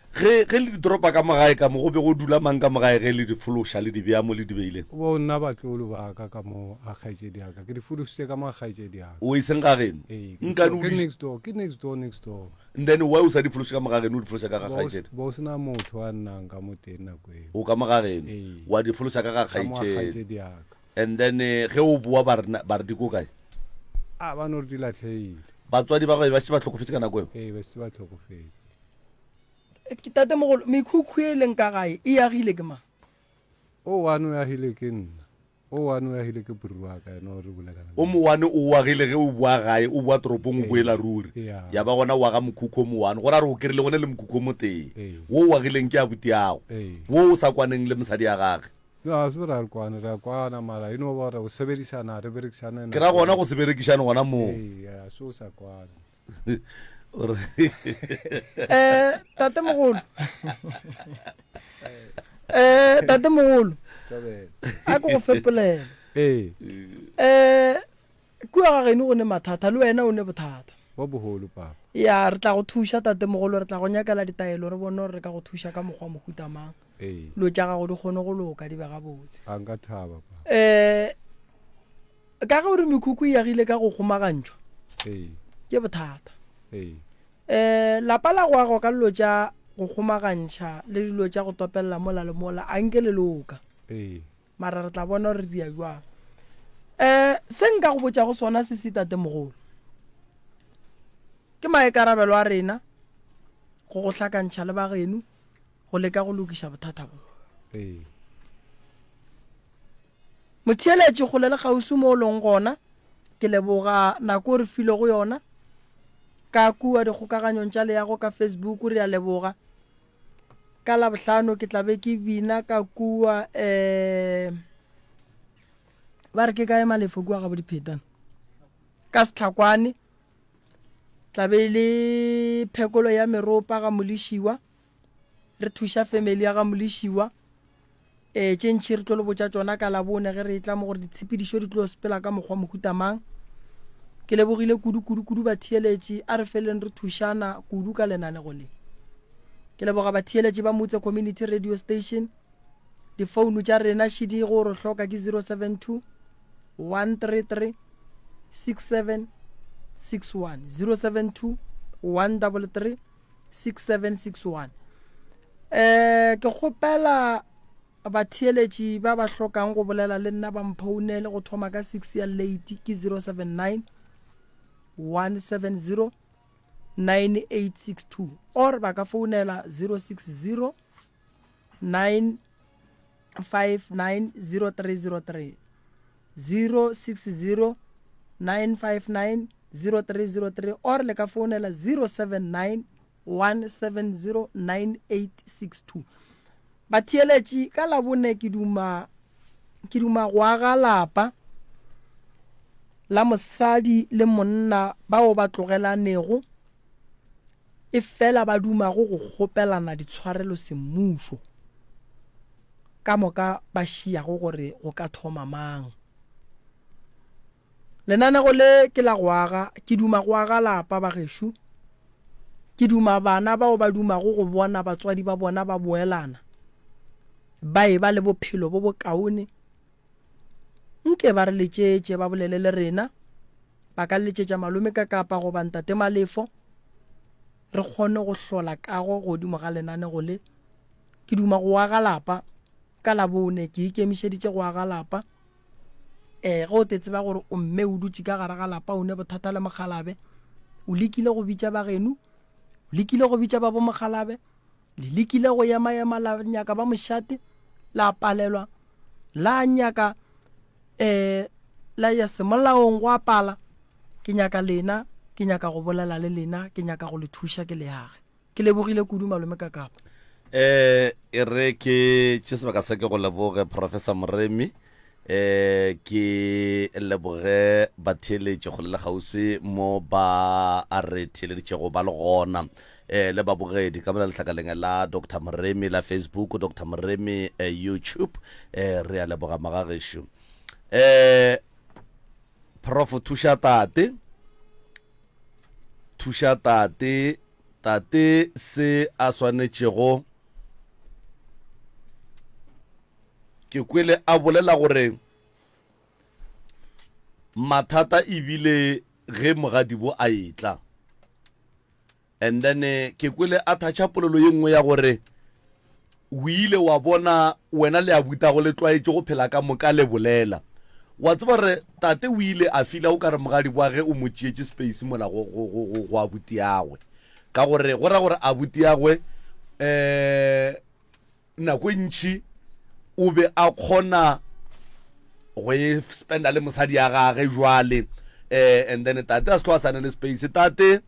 Ge, ge le di toropa ka mo gae ka mo, go be go dula mang ka mo gae ge le di fološa le di bea mo le di beileng? Bo nna batlolo ba ka ka mo ga kgaetšedi ya ka. Ke di fološitše ka mo ga kgaetšedi ya ka. O e seng ga geno? Ee, ke di Nkane o ke di. next door, ke next door, next door. And then why o sa di fološe ka mo ga geno, o di fološa ka ga Bo kgaetšedi? bo se na motho a nnang ka mo teng nako eo. O ka mo ga geno, Ee. wa di fološa ka ga Ka mo ga kgaetšedi. kgaetšedi ya ka. And then ge o boa ba re, ba re di ko kae? A ba no re di lahlehile. Batswadi ba gago ba šetše ba hlokofetše ka nako eo? Ee, ba šetše ba hlokofetše. Tatemogolo, mekhukhu e leng ka gae e agile ke mang? O one o agile ke nna, o one o agile ke bru wa ka, yena o re bolelang. O mowane o agile ge o boa gae, o boa toropong o boela ruri. Ya ba gona o aga mokhukhu o mowane. Go ra gore o kerile gone le mokhukhu o motee. Wo o agileng ke abuti yago. Wo o sa kwaneng le mosadi ya gage. No, ga se gore ga re kwane, re a kwana mara e no ba gore go sebedisana, re berekišane Ke ra gona go se berekišane gona moo. Ee, ga se o sa kwane. Eh, tatemogolo. Eh, tatemogolo. A ke go fepolela. Ee. Eh, kua ga geno go ne mathata le wena o ne bothata. Bo boholo papa. Ya, re tla go thuša tatemogolo, re tla go nyakela ditaelo re bone gore re ka go thuša ka mokgwa mohuta mang. Ee. Dilo tša gago di kgone go loka di be gabotse. A nka thaba papa. Eh, ka ge o re mekhukhu e agile ka go kgomagantšhwa Ee. ke bothata. Ee. Eh, lapa la go agwa ka dilo tša go kgomagantšha le dilo tša go topelela mola le mola a nke le loka. Ee. Mara re tla bona gore re dia jwang. Eh, se nka go botšago sona se se tatemogolo ke maikarabelo a rena go go hlakantšha le bageno go leka go lokiša bothata bo. Ee. Motheeletši kgole le kgauswi mo o leng gona, ke leboga nako o re filego yona ka kua dikgokaganyong tša leago ka Facebook, re a leboga. Ka Labohlano ke tla be ke bina ka kua um ba re ke kae Malefo kua ga bo Diphetana ka Sehlakwane, tla be e le phekolo ya meropa ga Molišiwa. Re thuša family ya ga Molišiwa. E, tše ntši re tlo le botša tšona ka Labone ge re etla mo gore ditshepedišo di tlo sepela ka mokgwa mohuta mang. Ke lebogile kudu kudu kudu batheeletši, a re feleng re thušana kudu ka lenanego le. Ke leboga batheeletši ba Motse Community Radio Station. Difounu tša rena šidi go re hloka ke 072 133 6761 072 133 6761 eh ke kgopela batheeletši ba ba hlokang go bolela le nna ba mphounele go thoma ka 6 ya late ke 079 170 9862 or ba ka founela 060 959 0303 060 959 0303 or le ka founela 079 170 9862. Batheeletši, ka Labone ke duma ke duma go aga lapa la mosadi le monna bao ba tlogelanego efela ba dumago go kgopelana ditshwarelo semmušo. Ka moka ba šiago gore go ka thoma mang. Lenanego le ke la go aga. Ke duma go aga lapa, bagešo. Ke duma bana bao ba dumago go bona batswadi ba bona ba boelana, ba eba le bophelo bo bokaone. Nke ba re letšetše, ba bolele le rena. Ba ka letšetša malome Kakapa goba ntate Malefo, re kgone go hlola kago godimo ga lenanego le. Ke duma go aga lapa ka Labone. Ke ikemišeditše go aga lapa. Ee, ge o te tseba gore o mme o dutše ka gare ga lapa o ne bothata le mokgalabe, o lekile go bitša ba geno, o lekile go bitša ba bo mokgalabe, le lekile go ema-ema la nyaka ba mošate, la palelwa, la nyaka um la ya semolaong go apala. Ke nyaka lena, ke nyaka go bolela le lena, ke nyaka go le thuša ke le age. Ke lebogile kudu malome Kakapa. Eh, e re ke tše sebaka se ke go leboge Professor Moremi eh ke leboge batheeletši kgole le kgauswi mo ba a re theeleditšego ba le gona eh le babogedi ka mola lehlakaleng la Dr Moremi la Facebook Dr Moremi eh, YouTube eh re a leboga magagešo eh Prof thuša tate thuša tate Tate se a swanetšego. Ke kwele a bolela gore mathata ebile ge mogadibo a etla. And then eh, ke kwele a thatšha polelo ye nngwe ya gore O ile wa bona wena le abutago le tlwaetše go phela ka moka le bolela. Wa tseba gore tate o ile a fila o ka re mogadi wa ge o mo tšeetše space mola go, go, go, go, go abutiagwe. Ka gore go ra gore abutiagwe eh nako e ntši o be a kgona go e spenda le mosadi ya gage jwale eh and then tate a se tlo a sane le space tate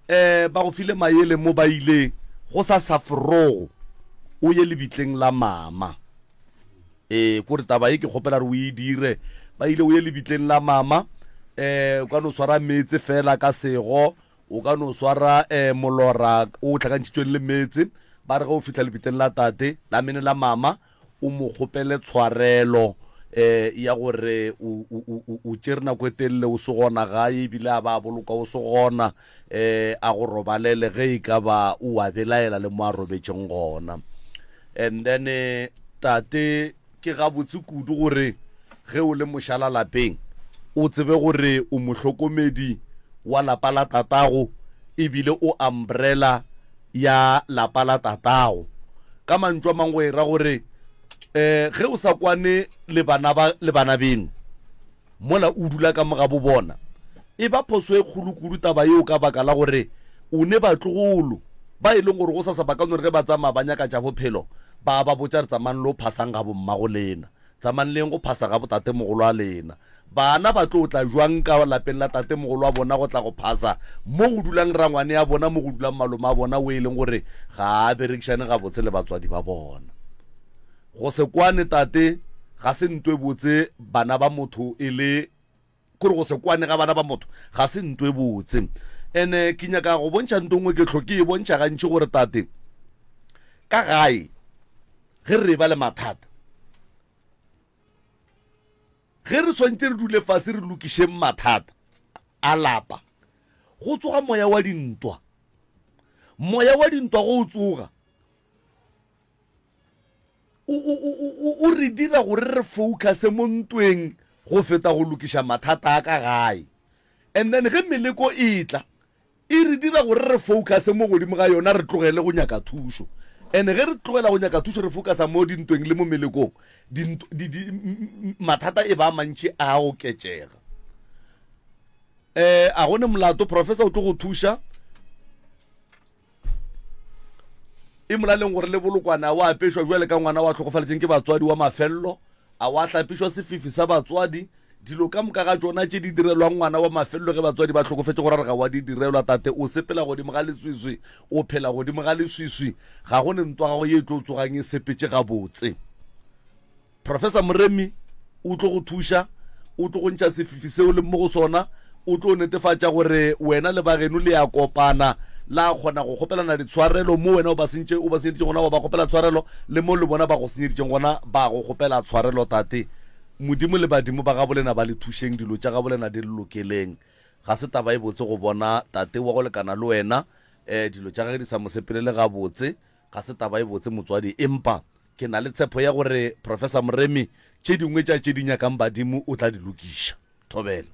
eh ba go file mayele mo ba ile go sa safrogo o ye lebitleng la mama. Ee, kore taba ye ke kgopela re o e dire. Ba ile o ye lebitleng la mama, eh, o ka no swara meetse fela ka sego, o ka no swara eh, molora o hlakantšhitšweng le meetse. Ba re ge o fihla lebitleng la tate, la mene la mama, o mo kgopele tshwarelo eh, ya gore o, o, o, o, o tšere nako e telele o se gona gae, ebile a ba a boloka o se gona, eh, a go robalele ge e ka ba o a belaela le mo a robetšeng gona. And then eh, tate ke gabotse kudu gore ge o le mošala lapeng o tsebe gore o mohlokomedi wa lapa la tatago ebile o umbrella ya lapa la tatago. Ka mantšu a mangwe go e ra gore um ge o sa kwane le bana ba le bana beno mola o dula ka mo ga bo bona, e ba phoso e kgolo kudu taba yeo ka baka la gore o ne batlogolo ba e leng gore go sasa ba ka no re ge ba tsamaya ba nyaka tša bophelo ba ba botša re tsamayang lo phasang ga bommago lena, tsamayang le yeng go phasa ga botatemogolo a lena. Bana ba tlo tla bjang ka lapeng la tatemogolo wa bona go tla go phasa mo go dulang rangwane ya bona, mo go dulang malome a bona o e leng gore ga a berekišane gabotse le batswadi ba bona? Go se kwane tate ga se nto e botse bana ba motho e le kore go se kwane ga bana ba motho ga se nto e botse. Ene ke nyaka go bontšha nto nngwe ke hlo ke e bontšha gantši gore tate ka gae ge re ba le mathata Ge re swantše re dule fase re lokišeng mathata a lapa, go tsoga moya wa dintwa. Moya wa dintwa go o tsoga o, o, o, o re dira gore re focuse mo ntweng go feta go lokiša mathata a ka gae. And then ge meleko e tla, E re dira gore re focuse mo godimo ga yona, re tlogele go nyaka thušo. And ge re tlogela go nyaka thušo, re focusa mo dintweng le mo melekong, dint, di, di, mathata e ba a mantši a oketšega. Eh, a gone molato, professor o tlo go thuša. E molaleng gore le bolokwana a wa apešwa bjale ka ngwana wa hlokofaletšeng ke batswadi wa mafello, a wa hlapišwa sefifi sa batswadi, dilo ka moka ga tšona tše di direlwang ngwana wa mafello ge batswadi ba hlokofetše go ra re ga wa di direlwa. Tate o sepela godimo ga leswiswi, o phela godimo ga leswiswi, ga go ne ntwa gago ye e tlo tsogang e sepetše gabotse. Professor Moremi o tlo go thuša, o tlo go ntšha sefifi seo leng mo go sona, o tlo netefatša gore wena le bageno le ya kopana, la kgona go kgopelana ditshwarelo mo wena o ba sentše o ba senyeditšeng gona wa ba kgopela tshwarelo, le mo le bona ba go senyeditšeng gona ba go kgopela tshwarelo. Tate, Modimo le badimo ba gabolena ba le thušeng, dilo tša gabolena di le lokeleng. Ga se taba e botse go bona tate wa go lekana le wena, eh, dilo tša gage di sa mo sepelele gabotse. Ga se taba e botse motswadi, empa Ke na le tshepo ya gore Professor Moremi tše dingwe tša tše di nyakang badimo o tla di lokiša. Thobela.